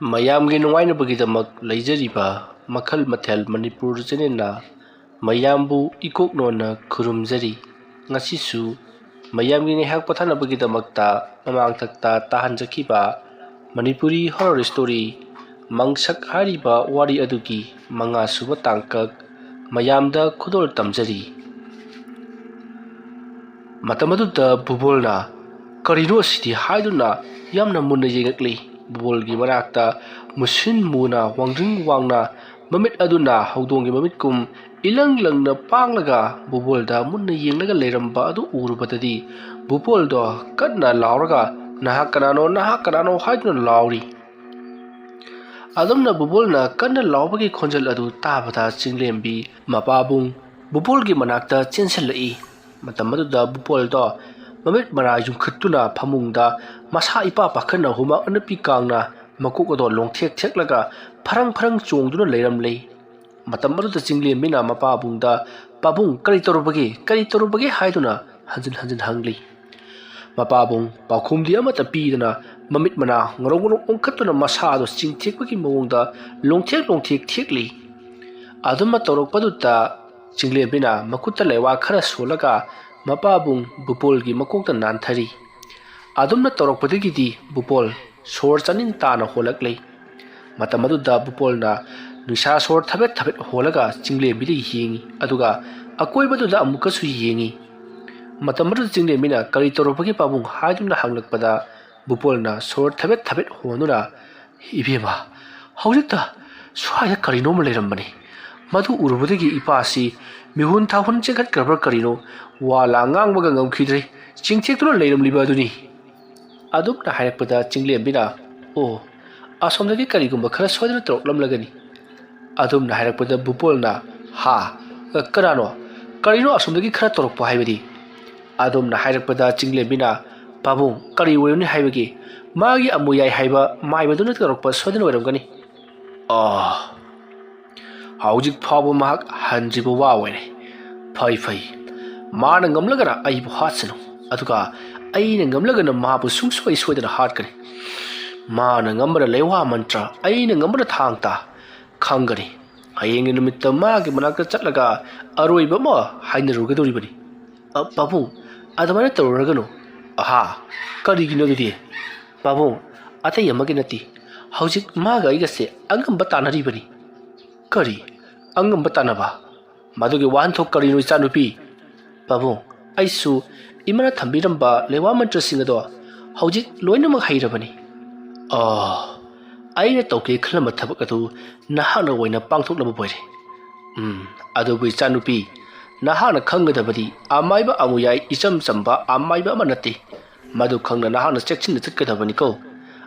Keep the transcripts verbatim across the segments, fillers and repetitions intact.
ꯃꯌꯥꯝꯒꯤ ꯅꯨꯡꯉꯥꯏꯅꯕꯒꯤꯗꯃꯛ ꯂꯩꯖꯔꯤꯕ ꯃꯈꯜ ꯃꯊꯦꯜ ꯃꯅꯤꯄꯨꯔ ꯆꯦꯅꯦꯜꯅ ꯃꯌꯥꯝꯕꯨ ꯏꯀꯣꯛ ꯅꯣꯟꯅ ꯈꯨꯔꯨꯝꯖꯔꯤ꯫ ꯉꯁꯤꯁꯨ ꯃꯌꯥꯝꯒꯤ ꯉꯥꯏꯍꯥꯛ ꯄꯣꯊꯥꯅꯕꯒꯤꯗꯃꯛꯇ ꯃꯃꯥꯡꯊꯛꯇ ꯇꯥꯍꯟꯖꯈꯤꯕ ꯃꯅꯤꯄꯨꯔꯤ ꯍꯣꯔꯔ ꯁ꯭ꯇꯣꯔꯤ ꯃꯪꯁꯛ ꯍꯥꯏꯔꯤꯕ ꯋꯥꯔꯤ ꯑꯗꯨꯒꯤ ꯃꯉꯥꯁꯨꯕ ꯇꯥꯡꯀꯛ ꯃꯌꯥꯝꯗ ꯈꯨꯗꯣꯜ ꯇꯝꯖꯔꯤ꯫ ꯃꯇꯝ ꯑꯗꯨꯗ ꯕꯨꯕꯣꯜꯅ "ꯀꯔꯤꯅꯣ ꯑꯁꯤꯗꯤ?" ꯍꯥꯏꯗꯨꯅ ꯌꯥꯝꯅ ꯃꯨꯟꯅ ꯌꯦꯡꯉꯛꯂꯤ꯫ ꯕꯨꯕꯣꯜꯒꯤ ꯃꯅꯥꯛꯇ ꯃꯨꯁꯤꯟ ꯃꯨꯅ ꯋꯥꯡꯗ꯭ꯔꯤꯡ ꯋꯥꯡꯅ ꯃꯃꯤꯠ ꯑꯗꯨꯅ ꯍꯧꯗꯣꯡꯒꯤ ꯃꯃꯤꯠꯀꯨꯝ ꯏꯂꯪ ꯂꯪꯅ ꯄꯥꯡꯂꯒ ꯕꯨꯕꯣꯜꯗ ꯃꯨꯟꯅ ꯌꯦꯡꯂꯒ ꯂꯩꯔꯝꯕ ꯑꯗꯨ ꯎꯔꯨꯕꯗꯗꯤ ꯕꯨꯕꯣꯜꯗꯣ ꯀꯟꯅ ꯂꯥꯎꯔꯒ "ꯅꯍꯥꯛ ꯀꯅꯥꯅꯣ? ꯅꯍꯥꯛ ꯀꯅꯥꯅꯣ?" ꯍꯥꯏꯗꯨꯅ ꯂꯥꯎꯔꯤ꯫ ꯑꯗꯨꯝꯅ ꯕꯨꯕꯣꯜꯅ ꯀꯟꯅ ꯂꯥꯎꯕꯒꯤ ꯈꯣꯟꯖꯦꯜ ꯑꯗꯨ ꯇꯥꯕꯗ ꯆꯤꯡꯂꯦꯝꯕꯤ ꯃꯄꯥꯕꯨꯡ ꯕꯨꯕꯣꯜꯒꯤ ꯃꯅꯥꯛꯇ ꯆꯦꯟꯁꯤꯜꯂꯛꯏ꯫ ꯃꯇꯝ ꯑꯗꯨꯗ ꯕꯨꯕꯣꯜꯗꯣ ꯃꯃꯤꯠ ꯃꯔꯥ ꯌꯨꯝꯈꯠꯇꯨꯅ ꯐꯃꯨꯡꯗ ꯃꯁꯥ ꯏꯄꯥ ꯄꯥꯈꯠꯅ ꯍꯨꯃꯥꯡ ꯑꯅꯞꯄꯤ ꯀꯥꯡꯅ ꯃꯀꯣꯛ ꯑꯗꯣ ꯂꯣꯡꯊꯦꯛ ꯊꯦꯛꯂꯒ ꯐꯔꯪ ꯐꯔꯪ ꯆꯣꯡꯗꯨꯅ ꯂꯩꯔꯝꯂꯤ꯫ ꯃꯇꯝ ꯑꯗꯨꯗ ꯆꯤꯡꯂꯦꯝꯕꯤꯅ ꯃꯄꯥꯕꯨꯡꯗ "ꯄꯥꯕꯨꯡ, ꯀꯔꯤ ꯇꯧꯔꯨꯕꯒꯦ? ꯀꯔꯤ ꯇꯧꯔꯨꯕꯒꯦ?" ꯍꯥꯏꯗꯨꯅ ꯍꯟꯖꯤꯟ ꯍꯟꯖꯤꯟ ꯍꯪꯂꯤ꯫ ꯃꯄꯥꯕꯨꯡ ꯄꯥꯎꯈꯨꯝꯗꯤ ꯑꯃꯠꯇ ꯄꯤꯗꯅ ꯃꯃꯤꯠ ꯃꯅꯥ ꯉꯔꯧ ꯉꯔꯧ ꯑꯣꯟꯈꯠꯇꯨꯅ ꯃꯁꯥ ꯑꯗꯨ ꯆꯤꯡꯊꯦꯛꯄꯒꯤ ꯃꯑꯣꯡꯗ ꯂꯣꯡꯊꯦꯛ ꯂꯣꯡꯊꯦꯛ ꯊꯦꯛꯂꯤ꯫ ꯑꯗꯨꯝꯅ ꯇꯧꯔꯛꯄꯗꯨꯗ ꯆꯤꯡꯂꯦꯝꯕꯤꯅ ꯃꯈꯨꯠꯇ ꯂꯩꯋꯥ ꯈꯔ ꯁꯣꯜꯂꯒ ꯃꯄꯥꯕꯨꯡ ꯕꯨꯕꯣꯜꯒꯤ ꯃꯀꯣꯛꯇ ꯅꯥꯟꯊꯔꯤ꯫ ꯑꯗꯨꯝꯅ ꯇꯧꯔꯛꯄꯗꯒꯤꯗꯤ ꯕꯨꯕꯣꯜ ꯁꯣꯔ ꯆꯥꯅꯤꯡ ꯇꯥꯅ ꯍꯣꯜꯂꯛꯂꯤ꯫ ꯃꯇꯝ ꯑꯗꯨꯗ ꯕꯨꯕꯣꯜꯅ ꯅꯤꯁꯥ ꯁꯣꯔ ꯊꯕꯦꯠ ꯊꯕꯦꯠ ꯍꯣꯜꯂꯒ ꯆꯤꯡꯂꯦꯝꯕꯤꯗ ꯌꯦꯡꯉꯤ, ꯑꯗꯨꯒ ꯑꯀꯣꯏꯕꯗꯨꯗ ꯑꯃꯨꯛꯀꯁꯨ ꯌꯦꯡꯉꯤ꯫ ꯃꯇꯝ ꯑꯗꯨꯗ ꯆꯤꯡꯂꯦꯝꯕꯤꯅ "ꯀꯔꯤ ꯇꯧꯔꯨꯕꯒꯦ ꯄꯥꯕꯨꯡ?" ꯍꯥꯏꯗꯨꯅ ꯍꯪꯂꯛꯄꯗ ꯕꯨꯕꯣꯜꯅ ꯁꯣꯔ ꯊꯕꯦꯠ ꯊꯕꯦꯠ ꯍꯣꯟꯗꯨꯅ, "ꯏꯕꯦꯝꯃ, ꯍꯧꯖꯤꯛꯇ ꯁ꯭ꯋꯥꯏꯗ ꯀꯔꯤꯅꯣꯝꯃ ꯂꯩꯔꯝꯕꯅꯤ꯫ ꯃꯗꯨ ꯎꯔꯨꯕꯗꯒꯤ ꯏꯄꯥꯁꯤ ꯃꯤꯍꯨꯟ ꯊꯥꯍꯨꯟ ꯆꯦꯟꯈꯠꯈ꯭ꯔꯕ꯭ꯔꯥ ꯀꯔꯤꯅꯣ, ꯋꯥ ꯂꯥ ꯉꯥꯡꯕꯒ ꯉꯝꯈꯤꯗ꯭ꯔꯦ, ꯆꯤꯡꯊꯦꯛꯇꯨꯅ ꯂꯩꯔꯝꯂꯤꯕ ꯑꯗꯨꯅꯤ"꯫ ꯑꯗꯨꯝꯅ ꯍꯥꯏꯔꯛꯄꯗ ꯆꯤꯡꯂꯦꯝꯕꯤꯅ, "ꯑꯣ, ꯑꯁꯣꯝꯗꯒꯤ ꯀꯔꯤꯒꯨꯝꯕ ꯈꯔ ꯁꯣꯏꯗꯅ ꯇꯧꯔꯛꯂꯝꯂꯒꯅꯤ"꯫ ꯑꯗꯨꯝꯅ ꯍꯥꯏꯔꯛꯄꯗ ꯕꯨꯕꯣꯜꯅ, "ꯍꯥ? ꯀꯅꯥꯅꯣ? ꯀꯔꯤꯅꯣ ꯑꯁꯣꯝꯗꯒꯤ ꯈꯔ ꯇꯧꯔꯛꯄ ꯍꯥꯏꯕꯗꯤ?" ꯑꯗꯨꯝꯅ ꯍꯥꯏꯔꯛꯄꯗ ꯆꯤꯡꯂꯦꯝꯕꯤꯅ, "ꯄꯥꯕꯨꯡ, ꯀꯔꯤ ꯑꯣꯏꯔꯨꯅꯤ ꯍꯥꯏꯕꯒꯦ? ꯃꯥꯒꯤ ꯑꯃꯨꯌꯥꯏ ꯍꯥꯏꯕ ꯃꯥꯏꯕꯗꯨꯅ ꯇꯧꯔꯛꯄ ꯁꯣꯏꯗꯅ ꯑꯣꯏꯔꯝꯒꯅꯤ"꯫ "ꯑꯥ, ꯍꯧꯖꯤꯛ ꯐꯥꯎꯕ ꯃꯍꯥꯛ ꯍꯟꯗ꯭ꯔꯤꯕ ꯋꯥ ꯑꯣꯏꯔꯦ꯫ ꯐꯩ, ꯐꯩ꯫ ꯃꯥꯅ ꯉꯝꯂꯒꯅ ꯑꯩꯕꯨ ꯍꯥꯠꯁꯅꯨ, ꯑꯗꯨꯒ ꯑꯩꯅ ꯉꯝꯂꯒꯅ ꯃꯥꯕꯨ ꯁꯨꯡꯁꯣꯏ ꯁꯣꯏꯗꯅ ꯍꯥꯠꯀꯅꯤ꯫ ꯃꯥꯅ ꯉꯝꯕꯅ ꯂꯩꯋꯥ ꯃꯟꯇ꯭ꯔ, ꯑꯩꯅ ꯉꯝꯕꯅ ꯊꯥꯡ ꯇꯥ꯫ ꯈꯪꯒꯅꯤ꯫ ꯍꯌꯦꯡꯒꯤ ꯅꯨꯃꯤꯠꯇ ꯃꯥꯒꯤ ꯃꯅꯥꯛꯇ ꯆꯠꯂꯒ ꯑꯔꯣꯏꯕ ꯑꯃ ꯍꯥꯏꯅꯔꯨꯒꯗꯧꯔꯤꯕꯅꯤ꯫ ꯑ, ꯄꯥꯕꯨꯡ, ꯑꯗꯨꯃꯥꯏꯅ ꯇꯧꯔꯨꯔꯒꯅꯨ꯫ ꯑꯍꯥ, ꯀꯔꯤꯒꯤꯅꯣ ꯑꯗꯨꯗꯤ? ꯄꯥꯕꯨꯡ, ꯑꯇꯩ ꯑꯃꯒꯤ ꯅꯠꯇꯦ꯫ ꯍꯧꯖꯤꯛ ꯃꯥꯒ ꯑꯩꯒꯁꯦ ꯑꯉꯝꯕ ꯇꯥꯟꯅꯔꯤꯕꯅꯤ꯫ ꯀꯔꯤ? ꯑꯉꯝꯕ ꯇꯥꯟꯅꯕ? ꯃꯗꯨꯒꯤ ꯋꯥꯍꯟꯊꯣꯛ ꯀꯔꯤꯅꯣ, ꯏꯆꯥꯅꯨꯄꯤ? ꯄꯥꯕꯨꯡ, ꯑꯩꯁꯨ ꯏꯃꯥꯅ ꯊꯝꯕꯤꯔꯝꯕ ꯂꯩꯋꯥ ꯃꯟꯇ꯭ꯔꯁꯤꯡ ꯑꯗꯣ ꯍꯧꯖꯤꯛ ꯂꯣꯏꯅꯃꯛ ꯍꯩꯔꯕꯅꯤ꯫ ꯑꯣ, ꯑꯩꯅ ꯇꯧꯒꯦ ꯈꯜꯂꯝꯕ ꯊꯕꯛ ꯑꯗꯨ ꯅꯍꯥꯛꯅ ꯑꯣꯏꯅ ꯄꯥꯡꯊꯣꯛꯂꯕ ꯑꯣꯏꯔꯦ꯫ ꯎꯝ, ꯑꯗꯨꯕꯨ ꯏꯆꯥꯅꯨꯄꯤ, ꯅꯍꯥꯛꯅ ꯈꯪꯒꯗꯕꯗꯤ ꯑꯃꯥꯏꯕ ꯑꯃꯨꯌꯥꯏ ꯏꯆꯝ ꯆꯝꯕ ꯑꯃꯥꯏꯕ ꯑꯃ ꯅꯠꯇꯦ꯫ ꯃꯗꯨ ꯈꯪꯅ ꯅꯍꯥꯛꯅ ꯆꯦꯛꯁꯤꯟꯅ ꯆꯠꯀꯗꯕꯅꯤꯀꯣ꯫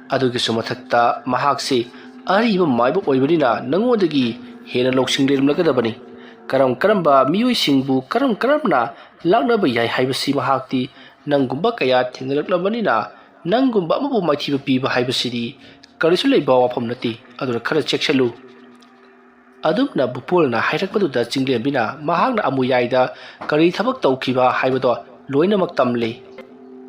ꯑꯗꯨꯒꯤꯁꯨ ꯃꯊꯛꯇ ꯃꯍꯥꯛꯁꯤ ꯑꯔꯤꯕ ꯃꯥꯏꯕ ꯑꯣꯏꯕꯅꯤꯅ ꯅꯉꯣꯟꯗꯒꯤ ꯍꯦꯟꯅ ꯂꯧꯁꯤꯡ ꯂꯩꯔꯝꯂꯒꯗꯕꯅꯤ꯫ ꯀꯔꯝ ꯀꯔꯝꯕ ꯃꯤꯑꯣꯏꯁꯤꯡꯕꯨ ꯀꯔꯝ ꯀꯔꯝꯅ ꯂꯥꯛꯅꯕ ꯌꯥꯏ ꯍꯥꯏꯕꯁꯤ ꯃꯍꯥꯛꯇꯤ ꯅꯪꯒꯨꯝꯕ ꯀꯌꯥ ꯊꯦꯡꯅꯔꯛꯂꯕꯅꯤꯅ ꯅꯪꯒꯨꯝꯕ ꯑꯃꯕꯨ ꯃꯥꯏꯊꯤꯕ ꯄꯤꯕ ꯍꯥꯏꯕꯁꯤꯗꯤ ꯀꯔꯤꯁꯨ ꯂꯩꯕ ꯋꯥꯐꯝ ꯅꯠꯇꯦ꯫ ꯑꯗꯨꯅ ꯈꯔ ꯆꯦꯛꯁꯤꯜꯂꯨ꯫ ꯑꯗꯨꯝꯅ ꯕꯨꯄꯣꯜꯅ ꯍꯥꯏꯔꯛꯄꯗꯨꯗ ꯆꯤꯡꯂꯦꯝꯕꯤꯅ ꯃꯍꯥꯛꯅ ꯑꯃꯨꯌꯥꯏꯗ ꯀꯔꯤ ꯊꯕꯛ ꯇꯧꯈꯤꯕ ꯍꯥꯏꯕꯗꯣ ꯂꯣꯏꯅꯃꯛ ꯇꯝꯂꯤ꯫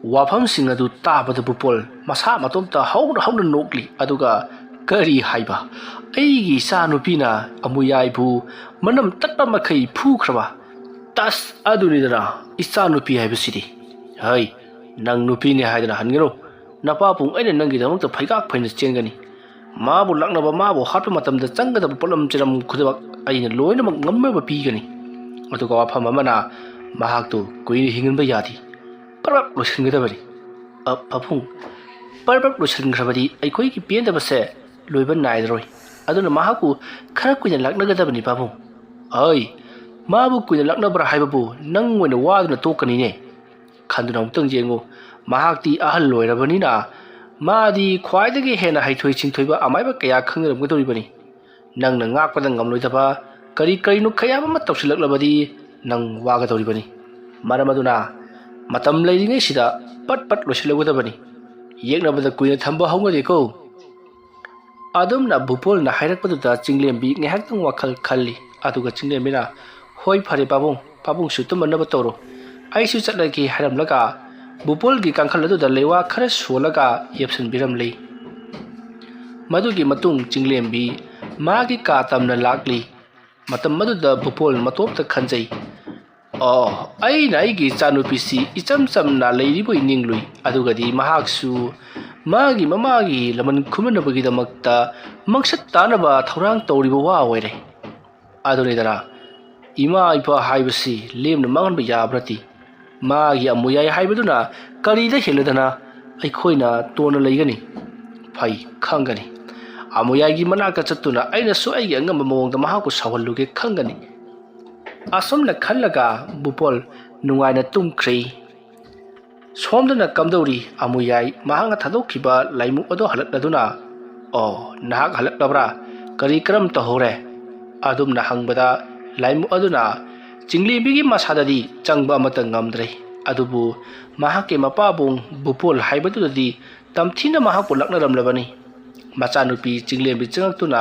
ꯋꯥꯐꯝꯁꯤꯡ ꯑꯗꯨ ꯇꯥꯕꯗ ꯕꯨꯄꯣꯜ ꯃꯁꯥ ꯃꯇꯣꯝꯇ ꯍꯧꯅ ꯍꯧꯅ ꯅꯣꯛꯂꯤ꯫ ꯑꯗꯨꯒ, "ꯀꯔꯤ ꯍꯥꯏꯕ? ꯑꯩꯒꯤ ꯏꯆꯥ ꯅꯨꯄꯤꯅ ꯑꯃꯨꯌꯥꯏꯕꯨ ꯃꯅꯝ ꯇꯠꯄ ꯃꯈꯩ ꯐꯨꯈ꯭ꯔꯕ? ꯇꯁ, ꯑꯗꯨꯅꯤꯗꯅ ꯏꯆꯥ ꯅꯨꯄꯤ ꯍꯥꯏꯕꯁꯤꯗꯤ꯫ ꯍꯩ, ꯅꯪ ꯅꯨꯄꯤꯅꯤ ꯍꯥꯏꯗꯅ ꯍꯟꯒꯅꯨ꯫ ꯅꯄꯥꯕꯨꯡ ꯑꯩꯅ ꯅꯪꯒꯤꯗꯃꯛꯇ ꯐꯩꯒꯥꯛ ꯐꯩꯅ ꯆꯦꯟꯒꯅꯤ꯫ ꯃꯥꯕꯨ ꯂꯥꯛꯅꯕ, ꯃꯥꯕꯨ ꯍꯥꯠꯄ ꯃꯇꯝꯗ ꯆꯪꯒꯗꯕ ꯄꯣꯠꯂꯝ ꯆꯩꯂꯝ ꯈꯨꯗꯤꯡꯃꯛ ꯑꯩꯅ ꯂꯣꯏꯅꯃꯛ ꯉꯝꯅꯕ ꯄꯤꯒꯅꯤ꯫ ꯑꯗꯨꯒ ꯋꯥꯐꯝ ꯑꯃꯅ, ꯃꯍꯥꯛꯇꯨ ꯀꯨꯏꯅ ꯍꯤꯡꯍꯟꯕ ꯌꯥꯗꯦ꯫ ꯄꯔꯞ ꯂꯣꯏꯁꯤꯟꯒꯗꯕꯅꯤ꯫" "ꯑ, ꯄꯥꯕꯨꯡ, ꯄꯔꯞ ꯂꯣꯏꯁꯤꯟꯈ꯭ꯔꯕꯗꯤ ꯑꯩꯈꯣꯏꯒꯤ ꯄꯦꯟꯗꯕꯁꯦ ꯂꯣꯏꯕ ꯅꯥꯏꯔꯔꯣꯏ꯫ ꯑꯗꯨꯅ ꯃꯍꯥꯛꯄꯨ ꯈꯔ ꯀꯨꯏꯅ ꯂꯥꯛꯅꯒꯗꯕꯅꯤ ꯄꯥꯕꯨꯡ꯫" "ꯑꯩ, ꯃꯥꯕꯨ ꯀꯨꯏꯅ ꯂꯥꯛꯅꯕ꯭ꯔꯥ ꯍꯥꯏꯕꯕꯨ ꯅꯪ ꯑꯣꯏꯅ ꯋꯥꯗꯨꯅ ꯇꯣꯛꯀꯅꯤꯅꯦ꯫" ꯈꯟꯗꯨꯅ ꯑꯃꯨꯛꯇꯪ ꯌꯦꯡꯉꯨ꯫ ꯃꯍꯥꯛꯇꯤ ꯑꯍꯜ ꯑꯣꯏꯔꯕꯅꯤꯅ ꯃꯥꯗꯤ ꯈ꯭ꯋꯥꯏꯗꯒꯤ ꯍꯦꯟꯅ ꯍꯩꯊꯣꯏ ꯁꯤꯡꯊꯣꯏꯕ ꯑꯃꯥꯏꯕ ꯀꯌꯥ ꯈꯪꯅꯔꯝꯒꯗꯧꯔꯤꯕꯅꯤ꯫ ꯅꯪꯅ ꯉꯥꯛꯄꯗ ꯉꯝꯂꯣꯏꯗꯕ ꯀꯔꯤ ꯀꯔꯤꯅꯣ ꯀꯌꯥ ꯑꯃ ꯇꯧꯁꯤꯜꯂꯛꯂꯕꯗꯤ ꯅꯪ ꯋꯥꯒꯗꯧꯔꯤꯕꯅꯤ꯫ ꯃꯔꯝ ꯑꯗꯨꯅ ꯃꯇꯝ ꯂꯩꯔꯤꯉꯩꯁꯤꯗ ꯄꯠ ꯄꯠ ꯂꯣꯏꯁꯤꯜꯂꯧꯒꯗꯕꯅꯤ꯫ ꯌꯦꯛꯅꯕꯗ ꯀꯨꯏꯅ ꯊꯝꯕ ꯍꯧꯅꯗꯦꯀꯣ꯫ ꯑꯗꯨꯝꯅ ꯚꯨꯄꯣꯜꯅ ꯍꯥꯏꯔꯛꯄꯗꯨꯗ ꯆꯤꯡꯂꯦꯝꯕꯤ ꯉꯥꯏꯍꯥꯛꯇꯪ ꯋꯥꯈꯜ ꯈꯜꯂꯤ꯫ ꯑꯗꯨꯒ ꯆꯤꯡꯂꯦꯝꯕꯤꯅ, "ꯍꯣꯏ, ꯐꯔꯦ ꯄꯥꯕꯨꯡ, ꯄꯥꯕꯨꯡꯁꯨ ꯇꯨꯝꯃꯅꯕ ꯇꯧꯔꯣ, ꯑꯩꯁꯨ ꯆꯠꯂꯒꯦ" ꯍꯥꯏꯔꯝꯂꯒ ꯚꯨꯄꯣꯜꯒꯤ ꯀꯥꯡꯈꯜ ꯑꯗꯨꯗ ꯂꯩꯋꯥ ꯈꯔ ꯁꯣꯜꯂꯒ ꯌꯦꯞꯁꯤꯟꯕꯤꯔꯝꯂꯤ꯫ ꯃꯗꯨꯒꯤ ꯃꯇꯨꯡ ꯆꯤꯡꯂꯦꯝꯕꯤ ꯃꯥꯒꯤ ꯀꯥ ꯇꯝꯅ ꯂꯥꯛꯂꯤ꯫ ꯃꯇꯝ ꯑꯗꯨꯗ ꯕꯨꯄꯣꯜ ꯃꯇꯣꯞꯇ ꯈꯟꯖꯩ, "ꯑꯣ, ꯑꯩꯅ ꯑꯩꯒꯤ ꯏꯆꯥꯅꯨꯄꯤꯁꯤ ꯏꯆꯝ ꯆꯝꯅ ꯂꯩꯔꯤꯕꯣꯏ ꯅꯤꯡꯂꯨꯏ, ꯑꯗꯨꯒꯗꯤ ꯃꯍꯥꯛꯁꯨ ꯃꯥꯒꯤ ꯃꯃꯥꯒꯤ ꯂꯃꯟ ꯈꯨꯝꯅꯅꯕꯒꯤꯗꯃꯛꯇ ꯃꯪꯁꯠ ꯇꯥꯅꯕ ꯊꯧꯔꯥꯡ ꯇꯧꯔꯤꯕ ꯋꯥ ꯑꯣꯏꯔꯦ꯫ ꯑꯗꯨꯅꯤꯗꯅ, ꯏꯃꯥ ꯏꯄꯥ ꯍꯥꯏꯕꯁꯤ ꯂꯦꯝꯅ ꯃꯥꯡꯍꯟꯕ ꯌꯥꯕ ꯅꯠꯇꯦ꯫ ꯃꯥꯒꯤ ꯑꯃꯨꯌꯥꯏ ꯍꯥꯏꯕꯗꯨꯅ ꯀꯔꯤꯗ ꯍꯦꯜꯂꯗꯅ ꯑꯩꯈꯣꯏꯅ ꯇꯣꯟꯅ ꯂꯩꯒꯅꯤ? ꯐꯩ, ꯈꯪꯒꯅꯤ꯫ ꯑꯃꯨꯌꯥꯏꯒꯤ ꯃꯅꯥꯛꯇ ꯆꯠꯇꯨꯅ ꯑꯩꯅꯁꯨ ꯑꯩꯒꯤ ꯑꯉꯝꯕ ꯃꯑꯣꯡꯗ ꯃꯍꯥꯛꯄꯨ ꯁꯥꯎꯍꯜꯂꯨꯒꯦ ꯈꯪꯒꯅꯤ꯫" ꯑꯁꯨꯝꯅ ꯈꯜꯂꯒ ꯕꯨꯄꯣꯜ ꯅꯨꯡꯉꯥꯏꯅ ꯇꯨꯝꯈ꯭ꯔꯦ꯫ ꯁꯣꯝꯗꯅ ꯀꯝꯗꯧꯔꯤ? ꯑꯃꯨꯌꯥꯏ ꯃꯍꯥꯛꯅ ꯊꯥꯗꯣꯛꯈꯤꯕ ꯂꯥꯏꯃꯨꯛ ꯑꯗꯨ ꯍꯜꯂꯛꯂꯗꯨꯅ, "ꯑꯣ, ꯅꯍꯥꯛ ꯍꯜꯂꯛꯂꯕ꯭ꯔꯥ? ꯀꯔꯤ ꯀꯔꯝ ꯇꯧꯍꯧꯔꯦ?" ꯑꯗꯨꯝꯅ ꯍꯪꯕꯗ, ꯂꯥꯏꯃꯨꯛ ꯑꯗꯨꯅ ꯆꯤꯡꯂꯦꯝꯕꯤꯒꯤ ꯃꯁꯥꯗꯗꯤ ꯆꯪꯕ ꯑꯃꯠꯇ ꯉꯝꯗ꯭ꯔꯦ꯫ ꯑꯗꯨꯕꯨ ꯃꯍꯥꯛꯀꯤ ꯃꯄꯥꯕꯨꯡ ꯕꯨꯄꯣꯜ ꯍꯥꯏꯕꯗꯨꯗꯗꯤ ꯇꯝꯊꯤꯅ ꯃꯍꯥꯛꯄꯨ ꯂꯛꯅꯔꯝꯂꯕꯅꯤ꯫ ꯃꯆꯥꯅꯨꯄꯤ ꯆꯤꯡꯂꯦꯝꯕꯤ ꯆꯪꯉꯛꯇꯨꯅ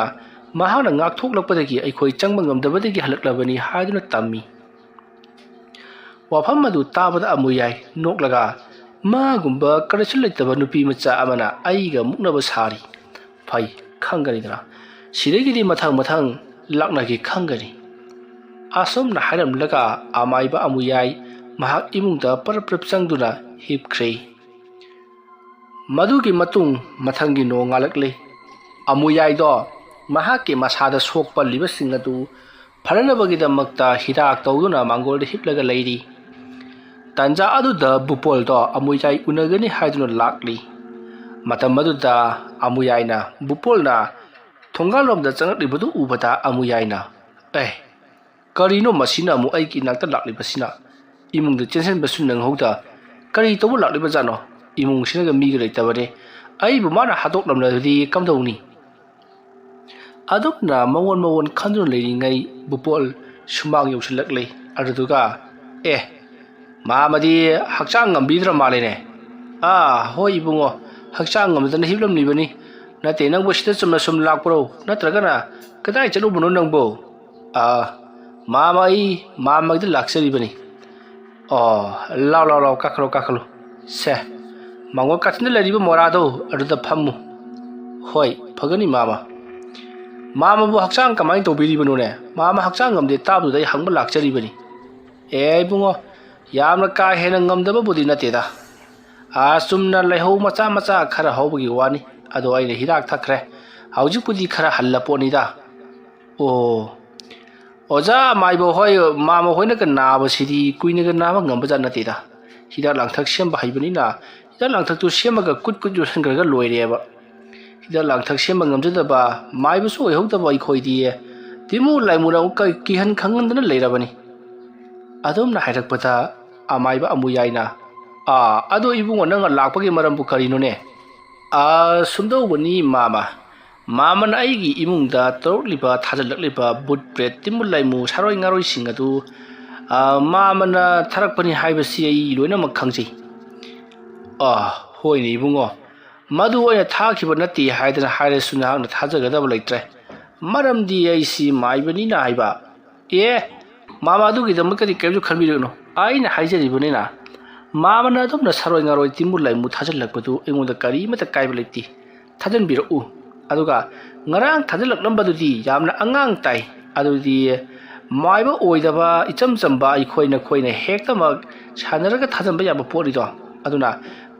ꯃꯍꯥꯛꯅ ꯉꯥꯛꯊꯣꯛꯂꯛꯄꯗꯒꯤ ꯑꯩꯈꯣꯏ ꯆꯪꯕ ꯉꯝꯗꯕꯗꯒꯤ ꯍꯜꯂꯛꯂꯕꯅꯤ ꯍꯥꯏꯗꯨꯅ ꯇꯝꯃꯤ꯫ ꯋꯥꯐꯝ ꯑꯗꯨ ꯇꯥꯕꯗ ꯑꯃꯨꯌꯥꯏ ꯅꯣꯛꯂꯒ, "ꯃꯥꯒꯨꯝꯕ ꯀꯔꯤꯁꯨ ꯂꯩꯇꯕ ꯅꯨꯄꯤ ꯃꯆꯥ ꯑꯃꯅ ꯑꯩꯒ ꯃꯨꯛꯅꯕ ꯁꯥꯔꯤ꯫ ꯐꯩ, ꯈꯪꯒꯅꯤꯗꯅ꯫ ꯁꯤꯗꯒꯤꯗꯤ ꯃꯊꯪ ꯃꯊꯪ ꯂꯥꯛꯅꯒꯦ ꯈꯪꯒꯅꯤ꯫" ꯑꯁꯨꯝꯅ ꯍꯥꯏꯔꯝꯂꯒ ꯑꯃꯥꯏꯕ ꯑꯃꯨꯌꯥꯏ ꯃꯍꯥꯛ ꯏꯃꯨꯡꯗ ꯄꯔꯞ ꯄꯔꯞ ꯆꯪꯗꯨꯅ ꯍꯤꯞꯈ꯭ꯔꯦ꯫ ꯃꯗꯨꯒꯤ ꯃꯇꯨꯡ ꯃꯊꯪꯒꯤ ꯅꯣꯡꯉꯥꯜꯂꯛꯂꯤ꯫ ꯑꯃꯨꯌꯥꯏꯗꯣ ꯃꯍꯥꯛꯀꯤ ꯃꯁꯥꯗ ꯁꯣꯛ ꯄꯜꯂꯤꯕꯁꯤꯡ ꯑꯗꯨ ꯐꯅꯅꯕꯒꯤꯗꯃꯛꯇ ꯍꯤꯗꯥꯛ ꯇꯧꯗꯨꯅ ꯃꯥꯡꯒꯣꯜꯗ ꯍꯤꯞꯂꯒ ꯂꯩꯔꯤ꯫ ꯇꯟꯖꯥ ꯑꯗꯨꯗ ꯕꯨꯄꯣꯜꯗꯣ ꯑꯃꯨꯌꯥꯏ ꯎꯅꯒꯅꯤ ꯍꯥꯏꯗꯨꯅ ꯂꯥꯛꯂꯤ꯫ ꯃꯇꯝ ꯑꯗꯨꯗ ꯑꯃꯨꯌꯥꯏꯅ ꯕꯨꯄꯣꯜꯅ ꯊꯣꯡꯒꯥꯜꯂꯣꯝꯗ ꯆꯪꯂꯛꯂꯤꯕꯗꯨ ꯎꯕꯗ ꯑꯃꯨꯌꯥꯏꯅ, "ꯑꯦ, ꯀꯔꯤꯅꯣ ꯃꯁꯤꯅ ꯑꯃꯨꯛ ꯑꯩꯒꯤ ꯏꯅꯥꯛꯇ ꯂꯥꯛꯂꯤꯕꯁꯤꯅ? ꯏꯃꯨꯡꯗ ꯆꯦꯟꯁꯤꯟꯕꯁꯨ ꯅꯪꯍꯧꯗ ꯀꯔꯤ ꯇꯧꯕ ꯂꯥꯛꯂꯤꯕꯖꯥꯠꯅꯣ? ꯏꯃꯨꯡꯁꯤꯅꯒ ꯃꯤꯒ ꯂꯩꯇꯕꯅꯦ꯫ ꯑꯩꯕꯨ ꯃꯥꯅ ꯍꯥꯠꯇꯣꯛꯂꯝꯂꯕꯗꯤ ꯀꯝꯗꯧꯅꯤ?" ꯑꯗꯨꯝꯅ ꯃꯉꯣꯟ ꯃꯉꯣꯟ ꯈꯟꯗꯨꯅ ꯂꯩꯔꯤꯉꯩ ꯕꯨꯄꯣꯜ ꯁꯨꯃꯥꯡ ꯌꯧꯁꯤꯜꯂꯛꯂꯦ꯫ ꯑꯗꯨꯗꯨꯒ, "ꯑꯦ, ꯃꯥꯃꯗꯤ ꯍꯛꯆꯥꯡ ꯉꯝꯕꯤꯗ꯭ꯔ ꯃꯥꯜꯂꯦꯅꯦ?" "ꯑꯥ, ꯍꯣꯏ ꯏꯕꯨꯡꯉꯣ, ꯍꯛꯆꯥꯡ ꯉꯝꯗꯅ ꯍꯤꯞꯂꯝꯂꯤꯕꯅꯤ꯫ ꯅꯠꯇꯦ, ꯅꯪꯕꯨ ꯁꯤꯗ ꯆꯨꯝꯅ ꯁꯨꯝ ꯂꯥꯛꯄ꯭ꯔꯣ? ꯅꯠꯇ꯭ꯔꯒꯅ ꯀꯗꯥꯏ ꯆꯠꯂꯨꯕꯅꯣ ꯅꯪꯕꯨ?" "ꯑꯥ, ꯃꯥꯃ, ꯑꯩ ꯃꯥꯃꯒꯤꯗ ꯂꯥꯛꯆꯔꯤꯕꯅꯤ꯫" "ꯑꯣ, ꯂꯥꯎ, ꯂꯥꯎ, ꯂꯥꯎ, ꯀꯥꯈꯠꯂꯣ, ꯀꯥꯈꯠꯂꯣ꯫ ꯁꯦ, ꯃꯥꯡꯒꯣꯜ ꯀꯥꯆꯤꯟꯗ ꯂꯩꯔꯤꯕ ꯃꯣꯔꯥꯗꯣ ꯑꯗꯨꯗ ꯐꯝꯃꯨ꯫" "ꯍꯣꯏ, ꯐꯒꯅꯤ ꯃꯥꯃ꯫ ꯃꯥꯃꯕꯨ ꯍꯛꯆꯥꯡ ꯀꯃꯥꯏꯅ ꯇꯧꯕꯤꯔꯤꯕꯅꯣꯅꯦ? ꯃꯥꯃ ꯍꯛꯆꯥꯡ ꯉꯝꯗꯦ ꯇꯥꯕꯗꯨꯗ ꯑꯩ ꯍꯪꯕ ꯂꯥꯛꯆꯔꯤꯕꯅꯤ꯫" "ꯑꯦ ꯏꯕꯨꯡꯉꯣ, ꯌꯥꯝꯅ ꯀꯥ ꯍꯦꯟꯅ ꯉꯝꯗꯕꯕꯨꯗꯤ ꯅꯠꯇꯦꯗ꯫ ꯑꯥ, ꯆꯨꯝꯅ ꯂꯩꯍꯧ ꯃꯆꯥ ꯃꯆꯥ ꯈꯔ ꯍꯧꯕꯒꯤ ꯋꯥꯅꯤ꯫ ꯑꯗꯣ ꯑꯩꯅ ꯍꯤꯗꯥꯛ ꯊꯛꯈ꯭ꯔꯦ꯫ ꯍꯧꯖꯤꯛꯄꯨꯗꯤ ꯈꯔ ꯍꯜꯂ ꯄꯣꯠꯅꯤꯗ꯫" "ꯑꯣ, ꯑꯣꯖꯥ ꯑꯃꯥꯏꯕ ꯍꯣꯏ, ꯃꯥꯃ ꯍꯣꯏꯅꯒ ꯅꯥꯕꯁꯤꯗꯤ ꯀꯨꯏꯅꯒ ꯅꯥꯕ ꯉꯝꯕꯖꯥꯠ ꯅꯠꯇꯦꯗ꯫ ꯍꯤꯗꯥꯛ ꯂꯥꯡꯊꯛ ꯁꯦꯝꯕ ꯍꯩꯕꯅꯤꯅ ꯍꯤꯗꯥꯛ ꯂꯥꯡꯊꯛꯇꯨ ꯁꯦꯝꯃꯒ ꯀꯨꯠ ꯀꯨꯠ ꯌꯣꯠꯁꯤꯟꯈ꯭ꯔꯒ ꯂꯣꯏꯔꯦꯕ꯫ ꯍꯤꯗꯥꯛ ꯂꯥꯡꯊꯛ ꯁꯦꯝꯕ ꯉꯝꯖꯗꯕ, ꯃꯥꯏꯕꯁꯨ ꯑꯣꯏꯍꯧꯗꯕ ꯑꯩꯈꯣꯏꯗꯤ ꯇꯤꯃꯨ ꯂꯥꯏꯃꯨꯅ ꯑꯃꯨꯛꯀ ꯀꯤꯍꯟ ꯈꯪꯍꯟꯗꯅ ꯂꯩꯔꯕꯅꯤ꯫" ꯑꯗꯨꯝꯅ ꯍꯥꯏꯔꯛꯄꯗ ꯑꯃꯥꯏꯕ ꯑꯃꯨ ꯌꯥꯏꯅ, "ꯑꯥ, ꯑꯗꯣ ꯏꯕꯨꯡꯉꯣ, ꯅꯪꯅ ꯂꯥꯛꯄꯒꯤ ꯃꯔꯝꯕꯨ ꯀꯔꯤꯅꯣꯅꯦ?" "ꯑꯥ, ꯁꯨꯝꯗꯧꯕꯅꯤ ꯃꯥꯃ꯫ ꯃꯥꯃꯅ ꯑꯩꯒꯤ ꯏꯃꯨꯡꯗ ꯇꯧꯔꯛꯂꯤꯕ, ꯊꯥꯖꯤꯜꯂꯛꯂꯤꯕ ꯚꯨꯠ ꯄ꯭ꯔꯦꯠ, ꯇꯤꯟꯕꯨ ꯂꯥꯏꯃꯨ, ꯁꯥꯔꯣꯏ ꯉꯥꯔꯣꯏꯁꯤꯡ ꯑꯗꯨ, ꯑꯥ, ꯃꯥꯃꯅ ꯊꯥꯔꯛꯄꯅꯤ ꯍꯥꯏꯕꯁꯤ ꯑꯩ ꯂꯣꯏꯅꯃꯛ ꯈꯪꯖꯩ꯫" "ꯑꯥ, ꯍꯣꯏꯅꯦ ꯏꯕꯨꯡꯉꯣ, ꯃꯗꯨ ꯑꯩꯅ ꯊꯥꯈꯤꯕ ꯅꯠꯇꯦ ꯍꯥꯏꯗꯅ ꯍꯥꯏꯔꯁꯨ ꯅꯍꯥꯛꯅ ꯊꯥꯖꯒꯗꯕ ꯂꯩꯇ꯭ꯔꯦ꯫ ꯃꯔꯝꯗꯤ ꯑꯩꯁꯤ ꯃꯥꯏꯕꯅꯤꯅ ꯍꯥꯏꯕ꯫" "ꯑꯦ, ꯃꯥꯃ ꯑꯗꯨꯒꯤꯗꯃꯛꯇꯗꯤ ꯀꯔꯤꯝꯁꯨ ꯈꯟꯕꯤꯔꯨꯅꯨ꯫ ꯑꯩꯅ ꯍꯥꯏꯖꯔꯤꯕꯅꯤꯅ, ꯃꯥꯃꯅ ꯑꯗꯨꯝꯅ ꯁꯥꯔꯣꯏ ꯉꯥꯔꯣꯏ ꯇꯤꯟꯕꯨ ꯂꯥꯏꯃꯨ ꯊꯥꯖꯤꯜꯂꯛꯄꯗꯨ ꯑꯩꯉꯣꯟꯗ ꯀꯔꯤꯃꯠꯇ ꯀꯥꯏꯕ ꯂꯩꯇꯦ꯫ ꯊꯥꯖꯤꯟꯕꯤꯔꯛꯎ꯫ ꯑꯗꯨꯒ ꯉꯔꯥꯡ ꯊꯥꯖꯤꯜꯂꯛꯂꯝꯕꯗꯨꯗꯤ ꯌꯥꯝꯅ ꯑꯉꯥꯡ ꯇꯥꯏ꯫ ꯑꯗꯨꯗꯤ ꯃꯥꯏꯕ ꯑꯣꯏꯗꯕ ꯏꯆꯝ ꯆꯝꯕ ꯑꯩꯈꯣꯏ ꯅꯈꯣꯏꯅ ꯍꯦꯛꯇꯃꯛ ꯁꯥꯟꯅꯔꯒ ꯊꯥꯖꯤꯟꯕ ꯌꯥꯕ ꯄꯣꯠꯅꯤꯗꯣ꯫ ꯑꯗꯨꯅ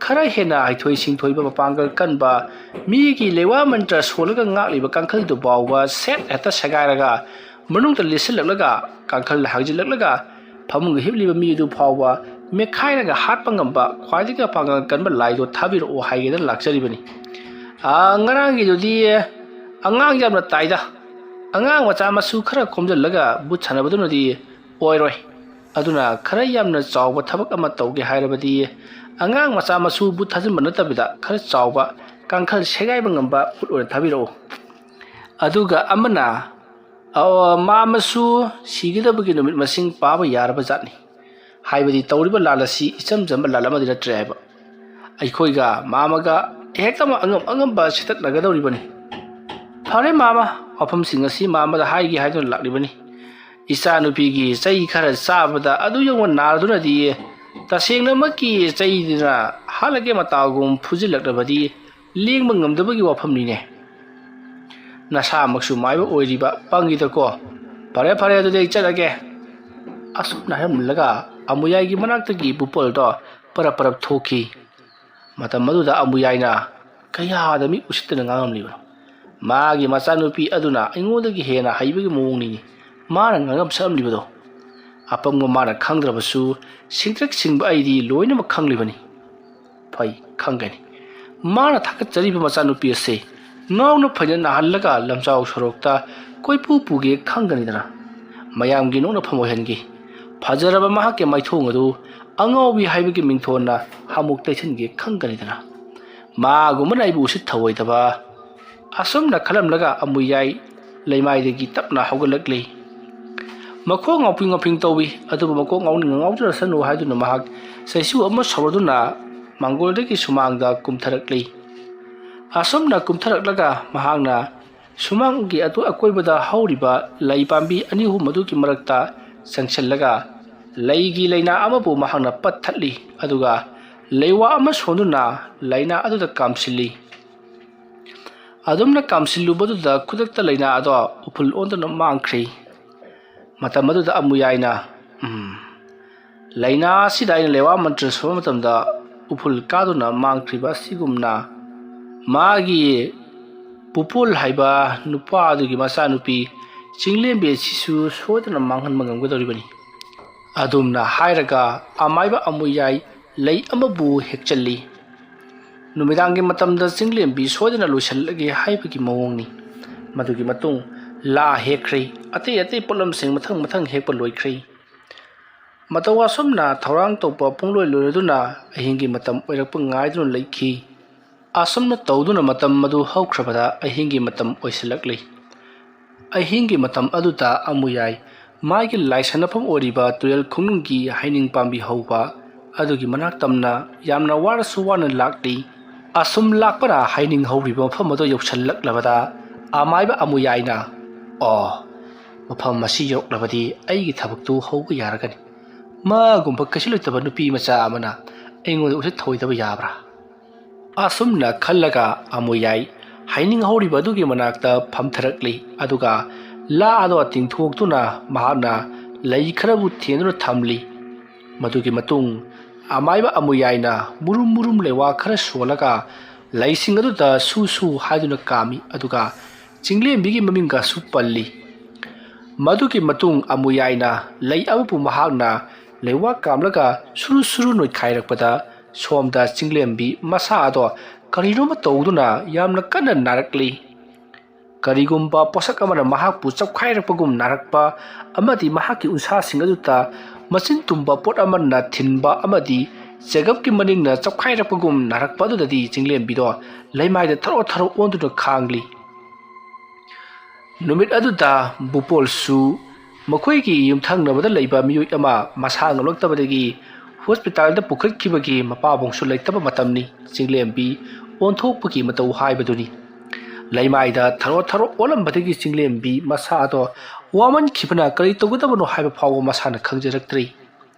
ꯈꯔ ꯍꯦꯟꯅ ꯍꯩꯊꯣꯏ ꯁꯤꯡꯊꯣꯏꯕ, ꯃꯄꯥꯡꯒꯜ ꯀꯟꯕ, ꯃꯤꯒꯤ ꯂꯩꯋꯥ ꯃꯟꯇ꯭ꯔ ꯁꯣꯜꯂꯒ ꯉꯥꯛꯂꯤꯕ ꯀꯥꯡꯈꯜꯗꯨ ꯐꯥꯎꯕ ꯁꯦꯠ ꯍꯦꯛꯇ ꯁꯦꯒꯥꯏꯔꯒ ꯃꯅꯨꯡꯗ ꯂꯤꯠꯁꯤꯜꯂꯛꯂꯒ ꯀꯥꯡꯈꯜ ꯍꯥꯡꯖꯤꯜꯂꯛꯂꯒ ꯐꯃꯨꯡꯗ ꯍꯤꯞꯂꯤꯕ ꯃꯤ ꯑꯗꯨ ꯐꯥꯎꯕ ꯃꯦꯠꯈꯥꯏꯔꯒ ꯍꯥꯠꯄ ꯉꯝꯕ ꯈ꯭ꯋꯥꯏꯗꯒꯤ ꯃꯄꯥꯡꯒꯜ ꯀꯟꯕ ꯂꯥꯏꯗꯣ ꯊꯥꯕꯤꯔꯛꯑꯣ ꯍꯥꯏꯒꯦꯅ ꯂꯥꯛꯆꯔꯤꯕꯅꯤ꯫ ꯑꯥ, ꯉꯔꯥꯡꯒꯤꯗꯨꯗꯤ ꯑꯉꯥꯡ ꯌꯥꯝꯅ ꯇꯥꯏꯗ꯫ ꯑꯉꯥꯡ ꯃꯆꯥ ꯃꯁꯨ ꯈꯔ ꯈꯣꯝꯖꯤꯜꯂꯒ ꯕꯨꯠ ꯁꯥꯟꯅꯕꯗꯨꯅꯗꯤ ꯑꯣꯏꯔꯣꯏ꯫ ꯑꯗꯨꯅ ꯈꯔ ꯌꯥꯝꯅ ꯆꯥꯎꯕ ꯊꯕꯛ ꯑꯃ ꯇꯧꯒꯦ ꯍꯥꯏꯔꯕꯗꯤ ꯑꯉꯥꯡ ꯃꯆꯥ ꯃꯁꯨ ꯕꯨꯠ ꯊꯥꯖꯤꯟꯕ ꯅꯠꯇꯕꯤꯗ ꯈꯔ ꯆꯥꯎꯕ ꯀꯥꯡꯈꯜ ꯁꯦꯒꯥꯏꯕ ꯉꯝꯕ ꯕꯨꯠ ꯑꯣꯏꯅ ꯊꯥꯕꯤꯔꯛꯎ꯫ ꯑꯗꯨꯒ ꯑꯃꯅ, ꯑ, ꯃꯥꯃꯁꯨ ꯁꯤꯒꯗꯕꯒꯤ ꯅꯨꯃꯤꯠ ꯃꯁꯤꯡ ꯄꯥꯕ ꯌꯥꯔꯕ ꯖꯥꯠꯅꯤ꯫ ꯍꯥꯏꯕꯗꯤ ꯇꯧꯔꯤꯕ ꯂꯥꯟ ꯑꯁꯤ ꯏꯆꯝ ꯆꯝꯕ ꯂꯥꯟ ꯑꯃꯗꯤ ꯅꯠꯇ꯭ꯔꯦ ꯍꯥꯏꯕ꯫ ꯑꯩꯈꯣꯏꯒ ꯃꯥꯃꯒ ꯍꯦꯛꯇꯃꯛ ꯑꯉꯝ ꯑꯉꯝꯕ ꯁꯤꯇꯠꯅꯒꯗꯧꯔꯤꯕꯅꯤ꯫ ꯐꯔꯦ ꯃꯥꯃ, ꯋꯥꯐꯝꯁꯤꯡ ꯑꯁꯤ ꯃꯥꯃꯗ ꯍꯥꯏꯒꯦ ꯍꯥꯏꯗꯨꯅ ꯂꯥꯛꯂꯤꯕꯅꯤ꯫ ꯏꯆꯥꯅꯨꯄꯤꯒꯤ ꯆꯩ ꯈꯔ ꯆꯥꯕꯗ ꯑꯗꯨ ꯌꯧꯅ ꯅꯥꯔꯗꯨꯅꯗꯤ ꯇꯁꯦꯡꯅꯃꯛꯀꯤ ꯆꯩꯗꯨꯅ ꯍꯥꯠꯂꯒꯦ ꯃꯇꯥꯒꯨꯝ ꯐꯨꯖꯤꯜꯂꯛꯂꯕꯗꯤ ꯂꯦꯡꯕ ꯉꯝꯗꯕꯒꯤ ꯋꯥꯐꯝꯅꯤꯅꯦ꯫ ꯅꯁꯥꯃꯛꯁꯨ ꯃꯥꯏꯕ ꯑꯣꯏꯔꯤꯕ ꯄꯪꯉꯤꯗꯀꯣ꯫ ꯐꯔꯦ ꯐꯔꯦ, ꯑꯗꯨꯗꯤ ꯑꯩ ꯆꯠꯂꯒꯦ꯫ ꯑꯁꯨꯝꯅ ꯍꯥꯏꯔꯝꯂꯒ ꯑꯃꯨꯌꯥꯏꯒꯤ ꯃꯅꯥꯛꯇꯒꯤ ꯕꯨꯄꯣꯜꯗꯣ ꯄꯔꯞ ꯄꯔꯞ ꯊꯣꯛꯈꯤ꯫ ꯃꯇꯝ ꯑꯗꯨꯗ ꯑꯃꯨꯌꯥꯏꯅ ꯀꯌꯥꯗ ꯃꯤ ꯎꯁꯤꯠꯇꯅ ꯉꯥꯡꯂꯝꯂꯤꯕꯅꯣ꯫ ꯃꯥꯒꯤ ꯃꯆꯥꯅꯨꯄꯤ ꯑꯗꯨꯅ ꯑꯩꯉꯣꯟꯗꯒꯤ ꯍꯦꯟꯅ ꯍꯩꯕꯒꯤ ꯃꯑꯣꯡꯅꯤꯅꯦ ꯃꯥꯅ ꯉꯥꯡꯉꯝ ꯁꯛꯑꯝꯂꯤꯕꯗꯣ꯫ ꯑꯄꯪꯕ ꯃꯥꯅ ꯈꯪꯗ꯭ꯔꯕꯁꯨ ꯁꯤꯡꯇ꯭ꯔꯤꯛ ꯁꯤꯡꯕ ꯑꯩꯗꯤ ꯂꯣꯏꯅꯃꯛ ꯈꯪꯂꯤꯕꯅꯤ꯫ ꯐꯩ, ꯈꯪꯒꯅꯤ꯫ ꯃꯥꯅ ꯊꯥꯒꯠꯆꯔꯤꯕ ꯃꯆꯥꯅꯨꯄꯤ ꯑꯁꯤ ꯉꯥꯎꯅ ꯐꯩꯅ ꯅꯥꯍꯜꯂꯒ ꯂꯝꯖꯥꯎ ꯁꯣꯔꯣꯛꯇ ꯀꯣꯏꯄꯨ ꯄꯨꯒꯦ ꯈꯪꯒꯅꯤꯗꯅ꯫ ꯃꯌꯥꯝꯒꯤ ꯅꯣꯛꯅꯐꯝ ꯑꯣꯏꯍꯟꯒꯦ꯫ ꯐꯖꯔꯕ ꯃꯍꯥꯛꯀꯤ ꯃꯥꯏꯊꯣꯡ ꯑꯗꯨ ꯑꯉꯥꯎꯕꯤ ꯍꯥꯏꯕꯒꯤ ꯃꯤꯡꯊꯣꯟꯅ ꯑꯃꯨꯛ ꯇꯩꯁꯤꯟꯒꯦ ꯈꯪꯒꯅꯤꯗꯅ꯫ ꯃꯥꯒꯨꯝꯕꯅ ꯑꯩꯕꯨ ꯎꯁꯤꯠ ꯊꯑꯣꯏꯗꯕ꯫ ꯑꯁꯨꯝꯅ ꯈꯜꯂꯝꯂꯒ ꯑꯃꯨꯌꯥꯏ ꯂꯩꯃꯥꯏꯗꯒꯤ ꯇꯞꯅ ꯍꯧꯒꯠꯂꯛꯂꯤ꯫ ꯃꯈꯣꯡ ꯉꯥꯎꯐꯤꯡ ꯉꯥꯎꯐꯤꯡ ꯇꯧꯏ, ꯑꯗꯨꯕꯨ ꯃꯀꯣꯛ ꯉꯥꯎꯅꯤꯡ ꯉꯥꯎꯖꯔꯁꯅꯨ ꯍꯥꯏꯗꯨꯅ ꯃꯍꯥꯛ ꯆꯩꯁꯨ ꯑꯃ ꯁꯧꯔꯗꯨꯅ ꯃꯥꯡꯒꯣꯜꯗꯒꯤ ꯁꯨꯃꯥꯡꯗ ꯀꯨꯝꯊꯔꯛꯂꯤ꯫ ꯑꯁꯨꯝꯅ ꯀꯨꯝꯊꯔꯛꯂꯒ ꯃꯍꯥꯛꯅ ꯁꯨꯃꯥꯡꯒꯤ ꯑꯇꯣ-, ꯑꯀꯣꯏꯕꯗ ꯍꯧꯔꯤꯕ ꯂꯩ ꯄꯥꯝꯕꯤ ꯑꯅꯤ ꯑꯍꯨꯝ ꯑꯗꯨꯒꯤ ꯃꯔꯛꯇ ꯆꯪꯁꯤꯜꯂꯒ ꯂꯩꯒꯤ ꯂꯩꯅꯥ ꯑꯃꯕꯨ ꯃꯍꯥꯛꯅ ꯄꯠꯊꯠꯂꯤ, ꯑꯗꯨꯒ ꯂꯩꯋꯥ ꯑꯃ ꯁꯣꯟꯗꯨꯅ ꯂꯩꯅꯥ ꯑꯗꯨꯗ ꯀꯥꯝꯁꯤꯜꯂꯤ꯫ ꯑꯗꯨꯝꯅ ꯀꯥꯝꯁꯤꯜꯂꯨꯕꯗꯨꯗ ꯈꯨꯗꯛꯇ ꯂꯩꯅꯥ ꯑꯗꯣ ꯎꯐꯨꯜ ꯑꯣꯟꯗꯨꯅ ꯃꯥꯡꯈ꯭ꯔꯤ꯫ ꯃꯇꯝ ꯑꯗꯨꯗ ꯑꯃꯨꯌꯥꯏꯅ, "ꯎꯝ, ꯂꯩꯅꯥ ꯑꯁꯤꯗ ꯑꯩꯅ ꯂꯩꯋꯥ ꯃꯟꯇ꯭ꯔ ꯁꯣꯟꯕ ꯃꯇꯝꯗ ꯎꯐꯨꯜ ꯀꯥꯗꯨꯅ ꯃꯥꯡꯈ꯭ꯔꯤꯕ ꯑꯁꯤꯒꯨꯝꯅ, ꯃꯥꯒꯤ ꯄꯨꯄꯣꯜ ꯍꯥꯏꯕ ꯅꯨꯄꯥ ꯑꯗꯨꯒꯤ ꯃꯆꯥꯅꯨꯄꯤ ꯆꯤꯡꯂꯦꯝꯕꯤ ꯑꯁꯤꯁꯨ ꯁꯣꯏꯗꯅ ꯃꯥꯡꯍꯟꯕ ꯉꯝꯒꯗꯧꯔꯤꯕꯅꯤ"꯫ ꯑꯗꯨꯝꯅ ꯍꯥꯏꯔꯒ ꯑꯃꯥꯏꯕ ꯑꯃꯨꯌꯥꯏ ꯂꯩ ꯑꯃꯕꯨ ꯍꯦꯛꯆꯜꯂꯤ꯫ ꯅꯨꯃꯤꯗꯥꯡꯒꯤ ꯃꯇꯝꯗ ꯆꯤꯡꯂꯦꯝꯕꯤ ꯁꯣꯏꯗꯅ ꯂꯣꯏꯁꯤꯜꯂꯒꯦ ꯍꯥꯏꯕꯒꯤ ꯃꯑꯣꯡꯅꯤ꯫ ꯃꯗꯨꯒꯤ ꯃꯇꯨꯡ ꯂꯥ ꯍꯦꯛꯈ꯭ꯔꯦ, ꯑꯇꯩ ꯑꯇꯩ ꯄꯣꯠꯂꯝꯁꯤꯡ ꯃꯊꯪ ꯃꯊꯪ ꯍꯦꯛꯄ ꯂꯣꯏꯈ꯭ꯔꯦ꯫ ꯃꯇꯧ ꯑꯁꯨꯝꯅ ꯊꯧꯔꯥꯡ ꯇꯧꯕ ꯄꯨꯡꯂꯣꯏ ꯂꯣꯏꯔꯗꯨꯅ ꯑꯍꯤꯡꯒꯤ ꯃꯇꯝ ꯑꯣꯏꯔꯛꯄ ꯉꯥꯏꯗꯨꯅ ꯂꯩꯈꯤ꯫ ꯑꯁꯨꯝꯅ ꯇꯧꯗꯨꯅ ꯃꯇꯝ ꯑꯗꯨ ꯍꯧꯈ꯭ꯔꯕꯗ ꯑꯍꯤꯡꯒꯤ ꯃꯇꯝ ꯑꯣꯏꯁꯤꯜꯂꯛꯂꯤ꯫ ꯑꯍꯤꯡꯒꯤ ꯃꯇꯝ ꯑꯗꯨꯗ ꯑꯃꯨꯌꯥꯏ ꯃꯥꯒꯤ ꯂꯥꯏꯁꯥꯟꯅꯐꯝ ꯑꯣꯏꯔꯤꯕ ꯇꯨꯔꯦꯜ ꯈꯣꯡꯅꯨꯡꯒꯤ ꯍꯩꯅꯤꯡ ꯄꯥꯝꯕꯤ ꯍꯧꯕ ꯑꯗꯨꯒꯤ ꯃꯅꯥꯛ ꯇꯝꯅ ꯌꯥꯝꯅ ꯋꯥꯔꯁꯨ ꯋꯥꯅ ꯂꯥꯛꯂꯤ꯫ ꯑꯁꯨꯝ ꯂꯥꯛꯄꯅ ꯍꯩꯅꯤꯡ ꯍꯧꯔꯤꯕ ꯃꯐꯝ ꯑꯗꯨ ꯌꯧꯁꯤꯜꯂꯛꯂꯕꯗ ꯑꯃꯥꯏꯕ ꯑꯃꯨꯌꯥꯏꯅ, "ꯑꯣ, ꯃꯐꯝ ꯑꯁꯤ ꯌꯧꯔꯛꯂꯕꯗꯤ ꯑꯩꯒꯤ ꯊꯕꯛꯇꯨ ꯍꯧꯕ ꯌꯥꯔꯒꯅꯤ꯫ ꯃꯥꯒꯨꯝꯕ ꯀꯩꯁꯨ ꯂꯩꯇꯕ ꯅꯨꯄꯤ ꯃꯆꯥ ꯑꯃꯅ ꯑꯩꯉꯣꯟꯗ ꯎꯁꯤꯠ ꯊꯑꯣꯏꯗꯕ ꯌꯥꯕ꯭ꯔꯥ?" ꯑꯁꯨꯝꯅ ꯈꯜꯂꯒ ꯑꯃꯨꯌꯥꯏ ꯍꯥꯏꯅꯤꯡꯍꯧꯔꯤꯕ ꯑꯗꯨꯒꯤ ꯃꯅꯥꯛꯇ ꯐꯝꯊꯔꯛꯂꯤ꯫ ꯑꯗꯨꯒ ꯂꯥ ꯑꯗꯣ ꯇꯤꯡꯊꯣꯛꯇꯨꯅ ꯃꯍꯥꯛꯅ ꯂꯩ ꯈꯔꯕꯨ ꯊꯦꯟꯗꯨꯅ ꯊꯝꯂꯤ꯫ ꯃꯗꯨꯒꯤ ꯃꯇꯨꯡ ꯑꯃꯥꯏꯕ ꯑꯃꯨꯌꯥꯏꯅ ꯃꯨꯔꯨꯝ ꯃꯨꯔꯨꯝ ꯂꯩꯋꯥ ꯈꯔ ꯁꯣꯜꯂꯒ ꯂꯩꯁꯤꯡ ꯑꯗꯨꯗ ꯁꯨ ꯁꯨ ꯍꯥꯏꯗꯨꯅ ꯀꯥꯝꯃꯤ꯫ ꯑꯗꯨꯒ ꯆꯤꯡꯂꯦꯝꯕꯤꯒꯤ ꯃꯃꯤꯡꯒꯁꯨ ꯄꯜꯂꯤ꯫ ꯃꯗꯨꯒꯤ ꯃꯇꯨꯡ ꯑꯃꯨꯌꯥꯏꯅ ꯂꯩ ꯑꯃꯕꯨ ꯃꯍꯥꯛꯅ ꯂꯩꯋꯥ ꯀꯥꯝꯂꯒ ꯁꯨꯔꯨ ꯁꯨꯔꯨ ꯅꯣꯏꯈꯥꯏꯔꯛꯄꯗ ꯁꯣꯝꯗ ꯆꯤꯡꯂꯦꯝꯕꯤ ꯃꯁꯥ ꯑꯗꯣ ꯀꯔꯤꯅꯣꯃ ꯇꯧꯗꯨꯅ ꯌꯥꯝꯅ ꯀꯟꯅ ꯅꯥꯔꯛꯂꯤ꯫ ꯀꯔꯤꯒꯨꯝꯕ ꯄꯣꯠꯁꯛ ꯑꯃꯅ ꯃꯍꯥꯛꯄꯨ ꯆꯞꯈꯥꯏꯔꯛꯄꯒꯨꯝ ꯅꯥꯔꯛꯄ ꯑꯃꯗꯤ ꯃꯍꯥꯛꯀꯤ ꯎꯟꯁꯥꯁꯤꯡ ꯑꯗꯨꯗ ꯃꯆꯤꯟ ꯇꯨꯝꯕ ꯄꯣꯠ ꯑꯃꯅ ꯊꯤꯟꯕ ꯑꯃꯗꯤ ꯆꯦꯒꯞꯀꯤ ꯃꯅꯤꯡꯅ ꯆꯞꯈꯥꯏꯔꯛꯄꯒꯨꯝ ꯅꯥꯔꯛꯄ ꯑꯗꯨꯗꯗꯤ ꯆꯤꯡꯂꯦꯝꯕꯤꯗꯣ ꯂꯩꯃꯥꯏꯗ ꯊꯔꯣ ꯊꯔꯣ ꯑꯣꯟꯗꯨꯅ ꯈꯥꯡꯂꯤ꯫ ꯅꯨꯃꯤꯠ ꯑꯗꯨꯗ ꯕꯨꯄꯣꯜꯁꯨ ꯃꯈꯣꯏꯒꯤ ꯌꯨꯝꯊꯪꯅꯕꯗ ꯂꯩꯕ ꯃꯤꯑꯣꯏ ꯑꯃ ꯃꯁꯥ ꯉꯝꯂꯛꯇꯕꯗꯒꯤ ꯍꯣꯁꯄꯤꯇꯥꯜꯗ ꯄꯨꯈꯠꯈꯤꯕꯒꯤ ꯃꯄꯥꯕꯨꯡꯁꯨ ꯂꯩꯇꯕ ꯃꯇꯝꯅꯤ꯫ ꯆꯤꯡꯂꯦꯝꯕꯤ ꯑꯣꯟꯊꯣꯛꯄꯒꯤ ꯃꯇꯧ ꯍꯥꯏꯕꯗꯨꯅꯤ꯫ ꯂꯩꯃꯥꯏꯗ ꯊꯔꯣ ꯊꯔꯣ ꯑꯣꯜꯂꯝꯕꯗꯒꯤ ꯆꯤꯡꯂꯦꯝꯕꯤ ꯃꯁꯥ ꯑꯗꯣ ꯋꯥꯃꯟꯈꯤꯕꯅ ꯀꯔꯤ ꯇꯧꯒꯗꯕꯅꯣ ꯍꯥꯏꯕ ꯐꯥꯎꯕ ꯃꯁꯥꯅ ꯈꯪꯖꯔꯛꯇ꯭ꯔꯤ꯫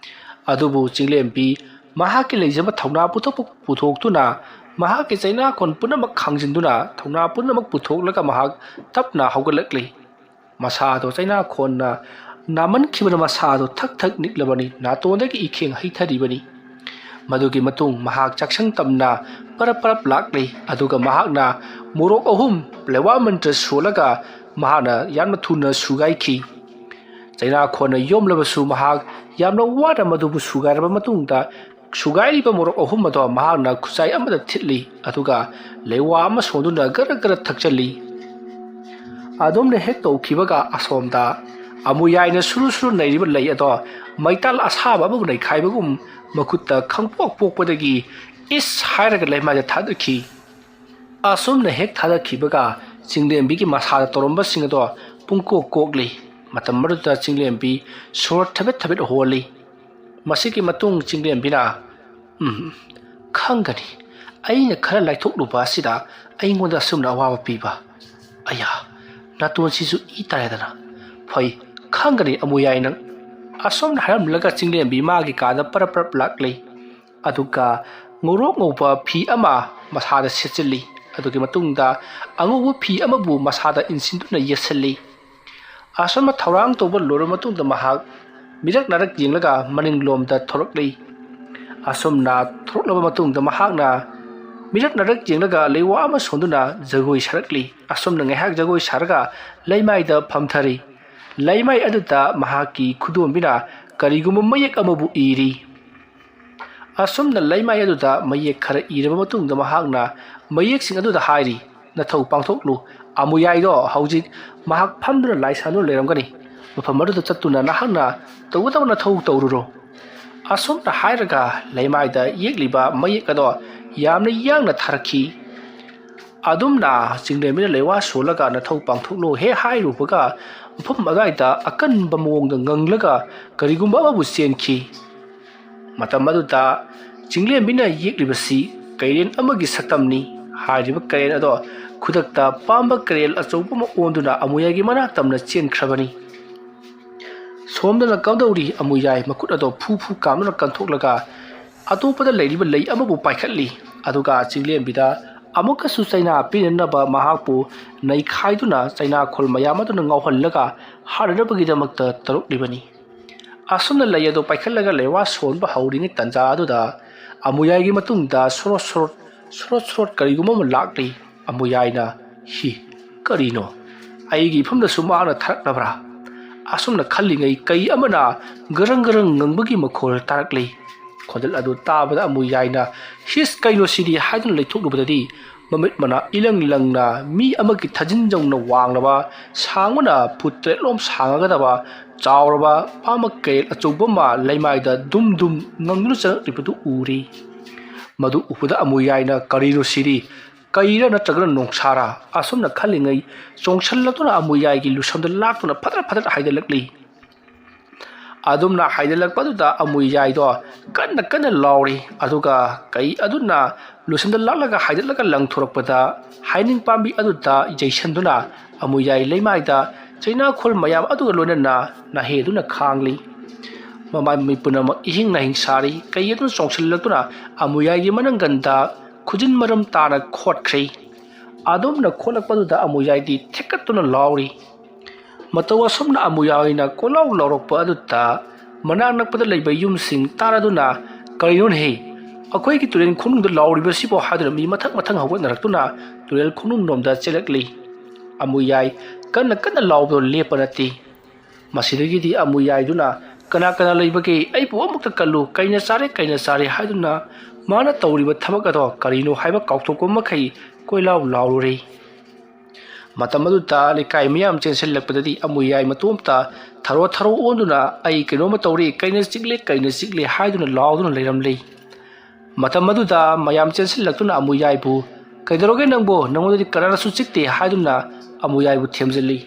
ꯑꯗꯨꯕꯨ ꯆꯤꯡꯂꯦꯝꯕꯤ ꯃꯍꯥꯛꯀꯤ ꯂꯩꯖꯕ ꯊꯧꯅꯥ ꯄꯨꯊꯣꯛ-, ꯄꯨꯊꯣꯛꯇꯨꯅ ꯃꯍꯥꯛꯀꯤ ꯆꯩꯅꯥꯈꯣꯟ ꯄꯨꯝꯅꯃꯛ ꯈꯥꯡꯖꯤꯟꯗꯨꯅ ꯊꯧꯅꯥ ꯄꯨꯝꯅꯃꯛ ꯄꯨꯊꯣꯛꯂꯒ ꯃꯍꯥꯛ ꯇꯞꯅ ꯍꯧꯒꯠꯂꯛꯂꯤ꯫ ꯃꯁꯥꯗꯣ ꯆꯩꯅꯥꯈꯣꯟꯅ ꯅꯥꯃꯟꯈꯤꯕꯅ ꯃꯁꯥꯗꯣ ꯊꯛ ꯊꯛ ꯅꯤꯛꯂꯕꯅꯤ, ꯅꯥꯇꯣꯟꯗꯒꯤ ꯏꯈꯦꯡ ꯍꯩꯊꯔꯤꯕꯅꯤ꯫ ꯃꯗꯨꯒꯤ ꯃꯇꯨꯡ ꯃꯍꯥꯛ ꯆꯥꯛꯁꯪ ꯇꯝꯅ ꯄꯔꯞ ꯄꯔꯞ ꯂꯥꯛꯂꯤ꯫ ꯑꯗꯨꯒ ꯃꯍꯥꯛꯅ ꯃꯣꯔꯣꯛ ꯑꯍꯨꯝ ꯂꯩꯋꯥ ꯃꯟꯇ꯭ꯔ ꯁꯣꯜꯂꯒ ꯃꯍꯥꯛꯅ ꯌꯥꯝꯅ ꯊꯨꯅ ꯁꯨꯒꯥꯏꯈꯤ꯫ ꯆꯩꯅꯥꯈꯣꯟꯅ ꯌꯣꯝꯂꯕꯁꯨ ꯃꯍꯥꯛ ꯌꯥꯝꯅ ꯋꯥꯅ ꯃꯗꯨꯕꯨ ꯁꯨꯒꯥꯏꯔꯕ ꯃꯇꯨꯡꯗ ꯁꯨꯒꯥꯏꯔꯤꯕ ꯃꯣꯔꯣꯛ ꯑꯍꯨꯝ ꯑꯗꯣ ꯃꯍꯥꯛꯅ ꯈꯨꯖꯥꯏ ꯑꯃꯗ ꯊꯤꯠꯂꯤ, ꯑꯗꯨꯒ ꯂꯩꯋꯥ ꯑꯃ ꯁꯣꯟꯗꯨꯅ ꯒꯔ ꯒꯔ ꯊꯛꯆꯜꯂꯤ꯫ ꯑꯗꯨꯝꯅ ꯍꯦꯛ ꯇꯧꯈꯤꯕꯒ ꯑꯁꯣꯝꯗ ꯑꯃꯨꯌꯥꯏꯅ ꯁꯨꯔꯨ ꯁꯨꯔꯨ ꯅꯩꯔꯤꯕ ꯂꯩ ꯑꯗꯣ ꯃꯩꯇꯥꯜ ꯑꯁꯥꯕ ꯑꯃꯕꯨ ꯅꯩꯈꯥꯏꯕꯒꯨꯝ ꯃꯈꯨꯠꯇ ꯈꯪꯄꯣꯛ ꯄꯣꯛꯄꯗꯒꯤ ꯏꯁ ꯍꯥꯏꯔꯒ ꯂꯩꯃꯥꯏꯗ ꯊꯥꯗꯈꯤ꯫ ꯑꯁꯨꯝꯅ ꯍꯦꯛ ꯊꯥꯗꯈꯤꯕꯒ ꯆꯤꯡꯂꯦꯝꯕꯤꯒꯤ ꯃꯁꯥꯗ ꯇꯧꯔꯝꯕꯁꯤꯡ ꯑꯗꯣ ꯄꯨꯡꯀꯣꯛ ꯀꯣꯛꯂꯤ꯫ ꯃꯇꯝ ꯑꯗꯨꯗ ꯆꯤꯡꯂꯦꯝꯕꯤ ꯁꯣꯔ ꯊꯕꯦꯠ ꯊꯕꯦꯠ ꯍꯣꯜꯂꯤ꯫ ꯃꯁꯤꯒꯤ ꯃꯇꯨꯡ ꯆꯤꯡꯂꯦꯝꯕꯤꯅ, "ꯎꯝ, ꯈꯪꯒꯅꯤ꯫ ꯑꯩꯅ ꯈꯔ ꯂꯥꯏꯊꯣꯛꯂꯨꯕ ꯑꯁꯤꯗ ꯑꯩꯉꯣꯟꯗ ꯑꯁꯨꯝꯅ ꯑꯋꯥꯕ ꯄꯤꯕ꯫ ꯑꯌꯥ, ꯅꯥꯇꯣꯟꯁꯤꯁꯨ ꯏ ꯇꯥꯔꯦꯗꯅ꯫ ꯐꯩ, ꯈꯪꯒꯅꯤ ꯑꯃꯨꯌꯥꯏ ꯅꯪ"꯫ ꯑꯁꯨꯝꯅ ꯍꯥꯏꯔꯝꯂꯒ ꯆꯤꯡꯂꯦꯝꯕꯤ ꯃꯥꯒꯤ ꯀꯥꯗ ꯄꯔꯞ ꯄꯔꯞ ꯂꯥꯛꯂꯤ꯫ ꯑꯗꯨꯒ ꯉꯧꯔꯣꯛ ꯉꯧꯕ ꯐꯤ ꯑꯃ ꯃꯁꯥꯗ ꯁꯦꯠꯆꯤꯜꯂꯤ꯫ ꯑꯗꯨꯒꯤ ꯃꯇꯨꯡꯗ ꯑꯉꯧꯕ ꯐꯤ ꯑꯃꯕꯨ ꯃꯁꯥꯗ ꯏꯟꯁꯤꯟꯗꯨꯅ ꯌꯦꯠꯁꯤꯜꯂꯤ꯫ ꯑꯁꯨꯝꯅ ꯊꯧꯔꯥꯡ ꯇꯧꯕ ꯂꯣꯏꯔꯕ ꯃꯇꯨꯡꯗ ꯃꯍꯥꯛ ꯃꯤꯔꯛ ꯅꯥꯔꯛ ꯌꯦꯡꯂꯒ ꯃꯅꯤꯡꯂꯣꯝꯗ ꯊꯣꯔꯛꯂꯤ꯫ ꯑꯁꯨꯝꯅ ꯊꯣꯔꯛꯂꯕ ꯃꯇꯨꯡꯗ ꯃꯍꯥꯛꯅ ꯃꯤꯔꯛ ꯅꯥꯔꯛ ꯌꯦꯡꯂꯒ ꯂꯩꯋꯥ ꯑꯃ ꯁꯣꯟꯗꯨꯅ ꯖꯒꯣꯏ ꯁꯥꯔꯛꯂꯤ꯫ ꯑꯁꯨꯝꯅ ꯉꯥꯏꯍꯥꯛ ꯖꯒꯣꯏ ꯁꯥꯔꯒ ꯂꯩꯃꯥꯏꯗ ꯐꯝꯊꯔꯤ꯫ ꯂꯩꯃꯥꯏ ꯑꯗꯨꯗ ꯃꯍꯥꯛꯀꯤ ꯈꯨꯗꯣꯝꯕꯤꯅ ꯀꯔꯤꯒꯨꯝꯕ ꯃꯌꯦꯛ ꯑꯃꯕꯨ ꯏꯔꯤ꯫ ꯑꯁꯨꯝꯅ ꯂꯩꯃꯥꯏ ꯑꯗꯨꯗ ꯃꯌꯦꯛ ꯈꯔ ꯏꯔꯕ ꯃꯇꯨꯡꯗ ꯃꯍꯥꯛꯅ ꯃꯌꯦꯛꯁꯤꯡ ꯑꯗꯨꯗ ꯍꯥꯏꯔꯤ, "ꯅꯊꯧ ꯄꯥꯡꯊꯣꯛꯂꯨ꯫ ꯑꯃꯨꯌꯥꯏꯗꯣ ꯍꯧꯖꯤꯛ ꯃꯍꯥꯛ ꯐꯝꯗꯨꯅ ꯂꯥꯏ ꯁꯥꯟꯗꯨꯅ ꯂꯩꯔꯝꯒꯅꯤ꯫ ꯃꯐꯝ ꯑꯗꯨꯗ ꯆꯠꯇꯨꯅ ꯅꯍꯥꯛꯅ ꯇꯧꯒꯗꯕ ꯅꯊꯧ ꯇꯧꯔꯨꯔꯣ"꯫ ꯑꯁꯨꯝꯅ ꯍꯥꯏꯔꯒ ꯂꯩꯃꯥꯏꯗ ꯌꯦꯛꯂꯤꯕ ꯃꯌꯦꯛ ꯑꯗꯣ ꯌꯥꯝꯅ ꯌꯥꯡꯅ ꯊꯥꯔꯛꯈꯤ꯫ ꯑꯗꯨꯝꯅ ꯆꯤꯡꯂꯦꯝꯕꯤꯅ ꯂꯩꯋꯥ ꯁꯣꯜꯂꯒ "ꯅꯊꯧ ꯄꯥꯡꯊꯣꯛꯂꯣ" ꯍꯦꯛ ꯍꯥꯏꯔꯨꯕꯒ ꯃꯐꯝ ꯑꯗꯨꯋꯥꯏꯗ ꯑꯀꯟꯕ ꯃꯑꯣꯡꯗ ꯉꯪꯂꯒ ꯀꯔꯤꯒꯨꯝꯕ ꯑꯃꯕꯨ ꯆꯦꯟꯈꯤ꯫ ꯃꯇꯝ ꯑꯗꯨꯗ ꯆꯤꯡꯂꯦꯝꯕꯤꯅ ꯌꯦꯛꯂꯤꯕꯁꯤ ꯀꯩꯔꯦꯜ ꯑꯃꯒꯤ ꯁꯛꯇꯝꯅꯤ꯫ ꯍꯥꯏꯔꯤꯕ ꯀꯩꯔꯦꯜ ꯑꯗꯣ ꯈꯨꯗꯛꯇ ꯄꯥꯝꯕ ꯀꯩꯔꯦꯜ ꯑꯆꯧꯕ ꯑꯃ ꯑꯣꯟꯗꯨꯅ ꯑꯃꯨꯌꯥꯏꯒꯤ ꯃꯅꯥꯛ ꯇꯝꯅ ꯆꯦꯟꯈ꯭ꯔꯕꯅꯤ꯫ ꯁꯣꯝꯗꯅ ꯀꯝꯗꯧꯔꯤ? ꯑꯃꯨꯌꯥꯏ ꯃꯈꯨꯠ ꯑꯗꯣ ꯐꯨ ꯐꯨ ꯀꯥꯝꯗꯨꯅ ꯀꯟꯊꯣꯛꯂꯒ ꯑꯇꯣꯞꯄꯗ ꯂꯩꯔꯤꯕ ꯂꯩ ꯑꯃꯕꯨ ꯄꯥꯏꯈꯠꯂꯤ꯫ ꯑꯗꯨꯒ ꯆꯤꯡꯂꯦꯝꯕꯤꯗ ꯑꯃꯨꯛꯀꯁꯨ ꯆꯩꯅꯥ ꯄꯤꯅꯅꯕ ꯃꯍꯥꯛꯄꯨ ꯅꯩꯈꯥꯏꯗꯨꯅ ꯆꯩꯅꯥꯈꯣꯜ ꯃꯌꯥꯝ ꯑꯗꯨꯅ ꯉꯥꯎꯍꯜꯂꯒ ꯍꯥꯠꯅꯅꯕꯒꯤꯗꯃꯛꯇ ꯇꯧꯔꯛꯂꯤꯕꯅꯤ꯫ ꯑꯁꯨꯝꯅ ꯂꯩ ꯑꯗꯨ ꯄꯥꯏꯈꯠꯂꯒ ꯂꯩꯋꯥ ꯁꯣꯟꯕ ꯍꯧꯔꯤꯉꯩ ꯇꯟꯖꯥ ꯑꯗꯨꯗ ꯑꯃꯨꯌꯥꯏꯒꯤ ꯃꯇꯨꯡꯗ ꯁꯣꯔꯣꯠ ꯁꯣꯔꯣꯠ, ꯁꯣꯔꯣꯠ ꯁꯣꯔꯣꯠ ꯀꯔꯤꯒꯨꯝꯕ ꯑꯃ ꯂꯥꯛꯂꯤ꯫ ꯑꯃꯨꯌꯥꯏꯅ, "ꯍꯤ, ꯀꯔꯤꯅꯣ? ꯑꯩꯒꯤ ꯏꯐꯝꯗꯁꯨ ꯃꯍꯥꯛꯅ ꯊꯥꯔꯛꯂꯕ꯭ꯔꯥ?" ꯑꯁꯨꯝꯅ ꯈꯜꯂꯤꯉꯩ ꯀꯩ ꯑꯃꯅ ꯒꯔꯪ ꯒꯔꯪ ꯉꯪꯕꯒꯤ ꯃꯈꯣꯜ ꯇꯥꯔꯛꯂꯤ꯫ ꯈꯣꯟꯖꯦꯜ ꯑꯗꯨ ꯇꯥꯕꯗ ꯑꯃꯨꯌꯥꯏꯅ, "ꯍꯤꯁ, ꯀꯩꯅꯣ ꯁꯤꯗꯤ?" ꯍꯥꯏꯗꯨꯅ ꯂꯩꯊꯣꯛꯂꯨꯕꯗꯗꯤ ꯃꯃꯤꯠ ꯃꯅꯥ ꯏꯂꯪ ꯂꯪꯅ ꯃꯤ ꯑꯃꯒꯤ ꯊꯥꯖꯤꯟ ꯌꯧꯅ ꯋꯥꯡꯂꯕ, ꯁꯥꯡꯕꯅ ꯐꯨꯠ ꯇꯔꯦꯠꯂꯣꯝ ꯁꯥꯡꯒꯗꯕ ꯆꯥꯎꯔꯕ ꯄꯥꯃꯛ ꯀꯩꯔꯦꯜ ꯑꯆꯧꯕ ꯑꯃ ꯂꯩꯃꯥꯏꯗ ꯗꯨꯝ ꯗꯨꯝ ꯉꯪꯗꯨꯅ ꯆꯪꯂꯛꯂꯤꯕꯗꯨ ꯎꯔꯤ꯫ ꯃꯗꯨ ꯎꯕꯗ ꯑꯃꯨꯌꯥꯏꯅ, "ꯀꯔꯤꯅꯣ ꯁꯤꯗꯤ? ꯀꯩꯔꯥ ꯅꯠꯇ꯭ꯔꯒꯅ ꯅꯣꯡꯁꯥꯔꯥ?" ꯑꯁꯨꯝꯅ ꯈꯜꯂꯤꯉꯩ ꯆꯣꯡꯁꯤꯜꯂꯛꯇꯨꯅ ꯑꯃꯨꯌꯥꯏꯒꯤ ꯂꯨꯁꯝꯗ ꯂꯥꯛꯇꯨꯅ ꯐꯗꯠ ꯐꯗꯠ ꯍꯥꯏꯗꯠꯂꯛꯂꯤ꯫ ꯑꯗꯨꯝꯅ ꯍꯥꯏꯗꯠꯂꯛꯄꯗꯨꯗ ꯑꯃꯨꯌꯥꯏꯗꯣ ꯀꯟꯅ ꯀꯟꯅ ꯂꯥꯎꯔꯤ꯫ ꯑꯗꯨꯒ ꯀꯩ ꯑꯗꯨꯅ ꯂꯨꯁꯝꯗ ꯂꯥꯛꯂꯒ ꯍꯥꯏꯗꯠꯂꯒ ꯂꯪꯊꯣꯔꯛꯄꯗ ꯍꯩꯅꯤꯡ ꯄꯥꯝꯕꯤ ꯑꯗꯨꯗ ꯌꯩꯁꯟꯗꯨꯅ ꯑꯃꯨꯌꯥꯏ ꯂꯩꯃꯥꯏꯗ ꯆꯩꯅꯥꯈꯣꯜ ꯃꯌꯥꯝ ꯑꯗꯨꯒ ꯂꯣꯏꯅꯅ ꯅꯥꯍꯦꯗꯨꯅ ꯈꯥꯡꯂꯤ꯫ ꯃꯃꯥꯏ ꯃꯃꯤꯠ ꯄꯨꯝꯅꯃꯛ ꯏꯍꯤꯡ ꯅꯥꯍꯤꯡ ꯁꯥꯔꯤ꯫ ꯀꯩ ꯑꯗꯨꯅ ꯆꯣꯡꯁꯤꯜꯂꯛꯇꯨꯅ ꯑꯃꯨꯌꯥꯏꯒꯤ ꯃꯅꯪꯒꯟꯗ ꯈꯨꯖꯤꯟ ꯃꯔꯝ ꯇꯥꯅ ꯈꯣꯠꯈ꯭ꯔꯦ꯫ ꯑꯗꯨꯝꯅ ꯈꯣꯠꯂꯛꯄꯗꯨꯗ ꯑꯃꯨꯌꯥꯏꯗꯤ ꯊꯤꯛꯀꯠꯇꯨꯅ ꯂꯥꯎꯔꯤ꯫ ꯃꯇꯧ ꯑꯁꯨꯝꯅ ꯑꯃꯨꯌꯥꯏꯅ ꯀꯣꯏꯂꯥꯎ ꯂꯥꯎꯔꯛꯄ ꯑꯗꯨꯗ ꯃꯅꯥꯛ ꯅꯛꯄꯗ ꯂꯩꯕ ꯌꯨꯝꯁꯤꯡ ꯇꯥꯔꯗꯨꯅ, "ꯀꯔꯤꯅꯣꯅꯦꯍꯦ, ꯑꯩꯈꯣꯏꯒꯤ ꯇꯨꯔꯦꯜ ꯈꯣꯡꯅꯨꯡꯗ ꯂꯥꯎꯔꯤꯕꯁꯤꯕꯣ?" ꯍꯥꯏꯗꯨꯅ ꯃꯤ ꯃꯊꯪ ꯃꯊꯪ ꯍꯧꯒꯠꯅꯔꯛꯇꯨꯅ ꯇꯨꯔꯦꯜ ꯈꯣꯡꯅꯨꯡꯂꯣꯝꯗ ꯆꯦꯜꯂꯛꯂꯤ꯫ ꯑꯃꯨꯌꯥꯏ ꯀꯟꯅ ꯀꯟꯅ ꯂꯥꯎꯕꯗꯣ ꯂꯦꯞꯄ ꯅꯠꯇꯦ꯫ ꯃꯁꯤꯗꯒꯤꯗꯤ ꯑꯃꯨꯌꯥꯏꯗꯨꯅ, "ꯀꯅꯥ ꯀꯅꯥ ꯂꯩꯕꯒꯦ? ꯑꯩꯕꯨ ꯑꯃꯨꯛꯇ ꯀꯜꯂꯨ, ꯀꯩꯅ ꯆꯥꯔꯦ, ꯀꯩꯅ ꯆꯥꯔꯦ" ꯍꯥꯏꯗꯨꯅ ꯃꯥꯅ ꯇꯧꯔꯤꯕ ꯊꯕꯛ ꯑꯗꯣ ꯀꯔꯤꯅꯣ ꯍꯥꯏꯕ ꯀꯥꯎꯊꯣꯛꯄ ꯃꯈꯩ ꯀꯣꯏꯂꯥꯎ ꯂꯥꯎꯔꯨꯔꯦ꯫ ꯃꯇꯝ ꯑꯗꯨꯗ ꯂꯩꯀꯥꯏ ꯃꯤꯌꯥꯝ ꯆꯦꯟꯁꯤꯜꯂꯛꯄꯗꯗꯤ ꯑꯃꯨꯌꯥꯏ ꯃꯇꯣꯝꯇ ꯊꯔꯣ ꯊꯔꯣ ꯑꯣꯟꯗꯨꯅ, "ꯑꯩ ꯀꯩꯅꯣꯝꯃ ꯇꯧꯔꯦ, ꯀꯩꯅ ꯆꯤꯛꯂꯦ, ꯀꯩꯅ ꯆꯤꯛꯂꯦ" ꯍꯥꯏꯗꯨꯅ ꯂꯥꯎꯗꯨꯅ ꯂꯩꯔꯝꯂꯤ꯫ ꯃꯇꯝ ꯑꯗꯨꯗ ꯃꯌꯥꯝ ꯆꯦꯟꯁꯤꯜꯂꯛꯇꯨꯅ ꯑꯃꯨꯌꯥꯏꯕꯨ, "ꯀꯩꯗꯧꯔꯒꯦ ꯅꯪꯕꯨ? ꯅꯉꯣꯟꯗꯗꯤ ꯀꯅꯥꯅꯁꯨ ꯆꯤꯛꯇꯦ" ꯍꯥꯏꯗꯨꯅ ꯑꯃꯨꯌꯥꯏꯕꯨ ꯊꯦꯝꯖꯤꯜꯂꯤ꯫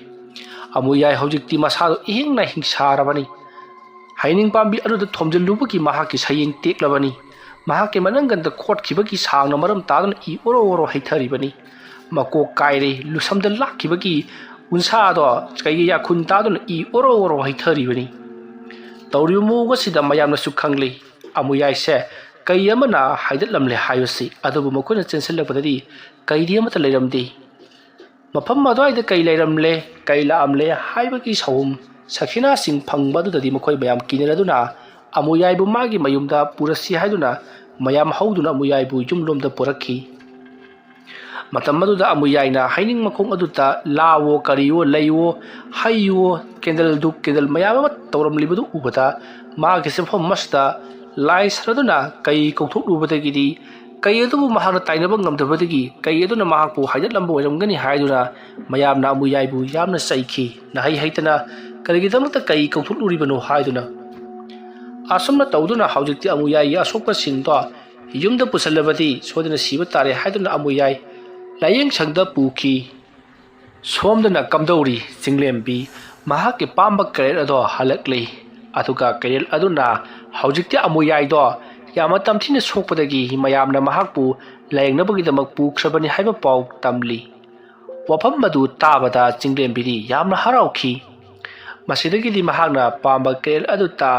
ꯑꯃꯨꯌꯥꯏ ꯍꯧꯖꯤꯛꯇꯤ ꯃꯁꯥꯗꯣ ꯏꯍꯤꯡꯅ ꯍꯤꯡꯁꯥꯔꯕꯅꯤ꯫ ꯍꯩꯅꯤꯡ ꯄꯥꯝꯕꯤ ꯑꯗꯨꯗ ꯊꯣꯝꯖꯤꯜꯂꯨꯕꯒꯤ ꯃꯍꯥꯛꯀꯤ ꯁꯌꯦꯡ ꯇꯦꯛꯂꯕꯅꯤ꯫ ꯃꯍꯥꯛꯀꯤ ꯃꯅꯪꯒꯟꯗ ꯈꯣꯠꯈꯤꯕꯒꯤ ꯁꯥꯡꯅ ꯃꯔꯝ ꯇꯥꯗꯨꯅ ꯏ ꯑꯣꯔꯣ ꯑꯣꯔꯣ ꯍꯩꯊꯔꯤꯕꯅꯤ꯫ ꯃꯀꯣꯛ ꯀꯥꯏꯔꯦ꯫ ꯂꯨꯁꯝꯗ ꯂꯥꯛꯈꯤꯕꯒꯤ ꯎꯟꯁꯥꯗꯣ ꯀꯩꯒꯤ ꯌꯥꯈꯨꯟ ꯇꯥꯗꯨꯅ ꯏ ꯑꯣꯔꯣ ꯑꯣꯔꯣ ꯍꯩꯊꯔꯤꯕꯅꯤ꯫ ꯇꯧꯔꯤꯕ ꯃꯑꯣꯡ ꯑꯁꯤꯗ ꯃꯌꯥꯝꯅꯁꯨ ꯈꯪꯂꯤ꯫ ꯑꯃꯨꯌꯥꯏꯁꯦ ꯀꯩ ꯑꯃꯅ ꯍꯥꯏꯗꯠꯂꯝꯂꯦ ꯍꯥꯏꯕꯁꯤ꯫ ꯑꯗꯨꯕꯨ ꯃꯈꯣꯏꯅ ꯆꯦꯟꯁꯤꯜꯂꯛꯄꯗꯗꯤ ꯀꯩꯗꯤ ꯑꯃꯠꯇ ꯂꯩꯔꯝꯗꯦ꯫ ꯃꯐꯝ ꯑꯗꯨꯋꯥꯏꯗ ꯀꯩ ꯂꯩꯔꯝꯂꯦ, ꯀꯩ ꯂꯥꯛꯑꯝꯂꯦ ꯍꯥꯏꯕꯒꯤ ꯁꯍꯨꯝ ꯁꯈꯤꯅꯥꯁꯤꯡ ꯐꯪꯕ ꯑꯗꯨꯗꯗꯤ ꯃꯈꯣꯏ ꯃꯌꯥꯝ ꯀꯤꯅꯔꯗꯨꯅ ꯑꯃꯨꯌꯥꯏꯕꯨ ꯃꯥꯒꯤ ꯃꯌꯨꯝꯗ ꯄꯨꯔꯁꯤ ꯍꯥꯏꯗꯨꯅ ꯃꯌꯥꯝ ꯍꯧꯗꯨꯅ ꯑꯃꯨꯌꯥꯏꯕꯨ ꯌꯨꯝꯂꯣꯝꯗ ꯄꯨꯔꯛꯈꯤ꯫ ꯃꯇꯝ ꯑꯗꯨꯗ ꯑꯃꯨꯌꯥꯏꯅ ꯍꯩꯅꯤꯡ ꯃꯈꯣꯡ ꯑꯗꯨꯗ ꯂꯥꯋꯣ, ꯀꯔꯤꯋꯣ, ꯂꯩꯋꯣ, ꯍꯩꯋꯣ, ꯀꯦꯟꯗꯜ, ꯙꯨꯞ, ꯀꯦꯟꯗꯜ ꯃꯌꯥꯝ ꯑꯃ ꯇꯧꯔꯝꯂꯤꯕꯗꯨ ꯎꯕꯗ ꯃꯥꯒꯤ ꯆꯦꯟꯐꯝ ꯑꯃꯁꯤꯗ ꯂꯥꯏ ꯁꯥꯟꯅꯗꯨꯅ ꯀꯩ ꯀꯧꯊꯣꯛꯂꯨꯕꯗꯒꯤꯗꯤ ꯀꯩ ꯑꯗꯨꯕꯨ ꯃꯍꯥꯛꯅ ꯇꯥꯏꯅꯕ ꯉꯝꯗꯕꯗꯒꯤ ꯀꯩ ꯑꯗꯨꯅ ꯃꯍꯥꯛꯄꯨ ꯍꯥꯏꯗꯠꯂꯝꯕ ꯑꯣꯏꯔꯝꯒꯅꯤ ꯍꯥꯏꯗꯨꯅ ꯃꯌꯥꯝꯅ ꯑꯃꯨꯌꯥꯏꯕꯨ ꯌꯥꯝꯅ ꯆꯩꯈꯤ꯫ ꯅꯍꯩ ꯍꯩꯇꯅ ꯀꯔꯤꯒꯤꯗꯃꯛꯇ ꯀꯩ ꯀꯧꯊꯣꯛꯂꯨꯔꯤꯕꯅꯣ ꯍꯥꯏꯗꯨꯅ꯫ ꯑꯁꯨꯝꯅ ꯇꯧꯗꯨꯅ ꯍꯧꯖꯤꯛꯇꯤ ꯑꯃꯨꯌꯥꯏꯒꯤ ꯑꯁꯣꯛꯄꯁꯤꯡꯗꯣ ꯌꯨꯝꯗ ꯄꯨꯁꯜꯂꯕꯗꯤ ꯁꯣꯏꯗꯅ ꯁꯤꯕ ꯇꯥꯔꯦ ꯍꯥꯏꯗꯨꯅ ꯑꯃꯨꯌꯥꯏ ꯂꯥꯏꯌꯦꯡ ꯁꯪꯗ ꯄꯨꯈꯤ꯫ ꯁꯣꯝꯗꯅ ꯀꯝꯗꯧꯔꯤ ꯆꯤꯡꯂꯦꯝꯕꯤ ꯃꯍꯥꯛꯀꯤ ꯄꯥꯝꯕ ꯀꯩꯔꯦꯜ ꯑꯗꯣ ꯍꯜꯂꯛꯂꯤ꯫ ꯑꯗꯨꯒ ꯀꯩꯔꯦꯜ ꯑꯗꯨꯅ ꯍꯧꯖꯤꯛꯇꯤ ꯑꯃꯨꯌꯥꯏꯗꯣ ꯌꯥꯝꯅ ꯇꯝꯊꯤꯅ ꯁꯣꯛꯄꯗꯒꯤ ꯃꯌꯥꯝꯅ ꯃꯍꯥꯛꯄꯨ ꯂꯥꯌꯦꯡꯅꯕꯒꯤꯗꯃꯛ ꯄꯨꯈ꯭ꯔꯕꯅꯤ ꯍꯥꯏꯕ ꯄꯥꯎ ꯇꯝꯂꯤ꯫ ꯋꯥꯐꯝ ꯑꯗꯨ ꯇꯥꯕꯗ ꯆꯤꯡꯂꯦꯝꯕꯤꯗꯤ ꯌꯥꯝꯅ ꯍꯔꯥꯎꯈꯤ꯫ ꯃꯁꯤꯗꯒꯤꯗꯤ ꯃꯍꯥꯛꯅ ꯄꯥꯝꯕ ꯀꯩꯔꯦꯜ ꯑꯗꯨꯗ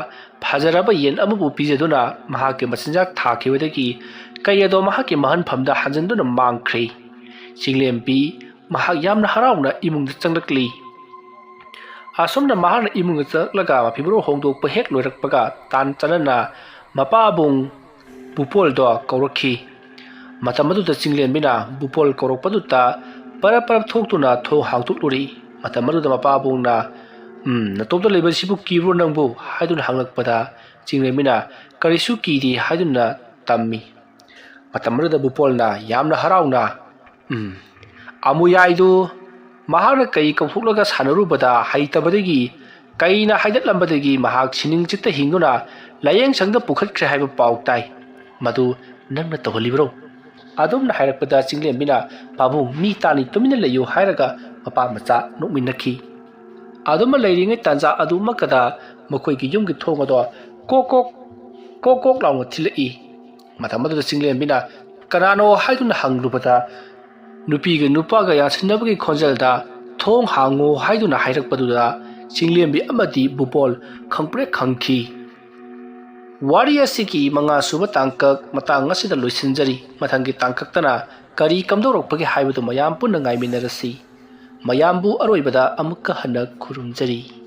ꯐꯖꯔꯕ ꯌꯦꯟ ꯑꯃꯕꯨ ꯄꯤꯖꯗꯨꯅ ꯃꯍꯥꯛꯀꯤ ꯃꯆꯤꯟꯖꯥꯛ ꯊꯥꯈꯤꯕꯗꯒꯤ ꯀꯩ ꯑꯗꯣ ꯃꯍꯥꯛꯀꯤ ꯃꯍꯟꯐꯝꯗ ꯍꯟꯖꯤꯟꯗꯨꯅ ꯃꯥꯡꯈ꯭ꯔꯦ꯫ ꯆꯤꯡꯂꯦꯝꯕꯤ ꯃꯍꯥꯛ ꯌꯥꯝꯅ ꯍꯔꯥꯎꯅ ꯏꯃꯨꯡꯗ ꯆꯪꯂꯛꯂꯤ꯫ ꯑꯁꯨꯝꯅ ꯃꯍꯥꯛꯅ ꯏꯃꯨꯡꯗ ꯆꯪꯂꯛꯂꯒ ꯃꯐꯤꯕꯨꯔꯧ ꯍꯣꯡꯗꯣꯛꯄ ꯍꯦꯛ ꯂꯣꯏꯔꯛꯄꯒ ꯇꯥꯟ ꯆꯥꯅꯅ ꯃꯄꯥꯕꯨꯡ ꯕꯨꯄꯣꯜꯗꯣ ꯀꯧꯔꯛꯈꯤ꯫ ꯃꯇꯝ ꯑꯗꯨꯗ ꯆꯤꯡꯂꯦꯝꯕꯤꯅ ꯕꯨꯄꯣꯜ ꯀꯧꯔꯛꯄꯗꯨꯗ ꯄꯔꯞ ꯄꯔꯞ ꯊꯣꯛꯇꯨꯅ ꯊꯣꯡ ꯍꯥꯡꯗꯣꯛꯂꯨꯔꯤ꯫ ꯃꯇꯝ ꯑꯗꯨꯗ ꯃꯄꯥꯕꯨꯡꯅ, "ꯎꯝ, ꯅꯇꯣꯝꯇ ꯂꯩꯕꯁꯤꯕꯨ ꯀꯤꯕ꯭ꯔꯣ ꯅꯪꯕꯨ?" ꯍꯥꯏꯗꯨꯅ ꯍꯪꯂꯛꯄꯗ ꯆꯤꯡꯂꯦꯝꯕꯤꯅ, "ꯀꯔꯤꯁꯨ ꯀꯤꯗꯦ" ꯍꯥꯏꯗꯨꯅ ꯇꯝꯃꯤ꯫ ꯃꯇꯝ ꯑꯗꯨꯗ ꯕꯨꯄꯣꯜꯅ ꯌꯥꯝꯅ ꯍꯔꯥꯎꯅ, "ꯎꯝ, ꯑꯃꯨꯌꯥꯏꯗꯨ ꯃꯍꯥꯛꯅ ꯀꯩ ꯀꯧꯊꯣꯛꯂꯒ ꯁꯥꯟꯅꯔꯨꯕꯗ ꯍꯩꯇꯕꯗꯒꯤ ꯀꯩꯅ ꯍꯥꯏꯗꯠꯂꯝꯕꯗꯒꯤ ꯃꯍꯥꯛ ꯁꯤꯅꯤꯡ ꯆꯤꯠꯇ ꯍꯤꯡꯗꯨꯅ ꯂꯥꯏꯌꯦꯡ ꯁꯪꯗ ꯄꯨꯈꯠꯈ꯭ꯔꯦ ꯍꯥꯏꯕ ꯄꯥꯎ ꯇꯥꯏ꯫ ꯃꯗꯨ ꯅꯪꯅ ꯇꯧꯍꯜꯂꯤꯕ꯭ꯔꯣ?" ꯑꯗꯨꯝꯅ ꯍꯥꯏꯔꯛꯄꯗ ꯆꯤꯡꯂꯦꯝꯕꯤꯅ, "ꯄꯥꯕꯨꯡ, ꯃꯤ ꯇꯥꯅꯤ, ꯇꯨꯃꯤꯟꯅ ꯂꯩꯌꯨ" ꯍꯥꯏꯔꯒ ꯃꯄꯥ ꯃꯆꯥ ꯅꯣꯛꯃꯤꯟꯅꯈꯤ꯫ ꯑꯗꯨꯃ ꯂꯩꯔꯤꯉꯩ ꯇꯥꯟꯖꯥ ꯑꯗꯨꯃꯛꯇꯗ ꯃꯈꯣꯏꯒꯤ ꯌꯨꯝꯒꯤ ꯊꯣꯡ ꯑꯗꯣ ꯀꯣꯛ ꯀꯣꯛ, ꯀꯣꯛ ꯀꯣꯛ ꯂꯥꯎꯅ ꯊꯤꯜꯂꯛꯏ꯫ ꯃꯇꯝ ꯑꯗꯨꯗ ꯆꯤꯡꯂꯦꯝꯕꯤꯅ "ꯀꯅꯥꯅꯣ?" ꯍꯥꯏꯗꯨꯅ ꯍꯪꯂꯨꯕꯗ, ꯅꯨꯄꯤꯒ ꯅꯨꯄꯥꯒ ꯌꯥꯟꯁꯤꯟꯅꯕꯒꯤ ꯈꯣꯟꯖꯦꯜꯗ "ꯊꯣꯡ ꯍꯥꯡꯉꯣ" ꯍꯥꯏꯗꯨꯅ ꯍꯥꯏꯔꯛꯄꯗꯨꯗ ꯆꯤꯡꯂꯦꯝꯕꯤ ꯑꯃꯗꯤ ꯕꯨꯄꯣꯜ ꯈꯪꯄ꯭ꯔꯦꯛ ꯈꯪꯈꯤ꯫ ꯋꯥꯔꯤ ꯑꯁꯤꯒꯤ ꯃꯉꯥ ꯁꯨꯕ ꯇꯥꯡꯀꯛ ꯃꯇꯥꯡ ꯑꯁꯤꯗ ꯂꯣꯏꯁꯤꯟꯖꯔꯤ꯫ ꯃꯊꯪꯒꯤ ꯇꯥꯡꯀꯛꯇꯅ ꯀꯔꯤ ꯀꯝꯗꯧꯔꯛꯄꯒꯦ ꯍꯥꯏꯕꯗꯨ ꯃꯌꯥꯝ ꯄꯨꯟꯅ ꯉꯥꯏꯃꯤꯟꯅꯔꯁꯤ꯫ ꯃꯌꯥꯝꯕꯨ ꯑꯔꯣꯏꯕꯗ ꯑꯃꯨꯛꯀ ꯍꯟꯅ ꯈꯨꯔꯨꯝꯖꯔꯤ꯫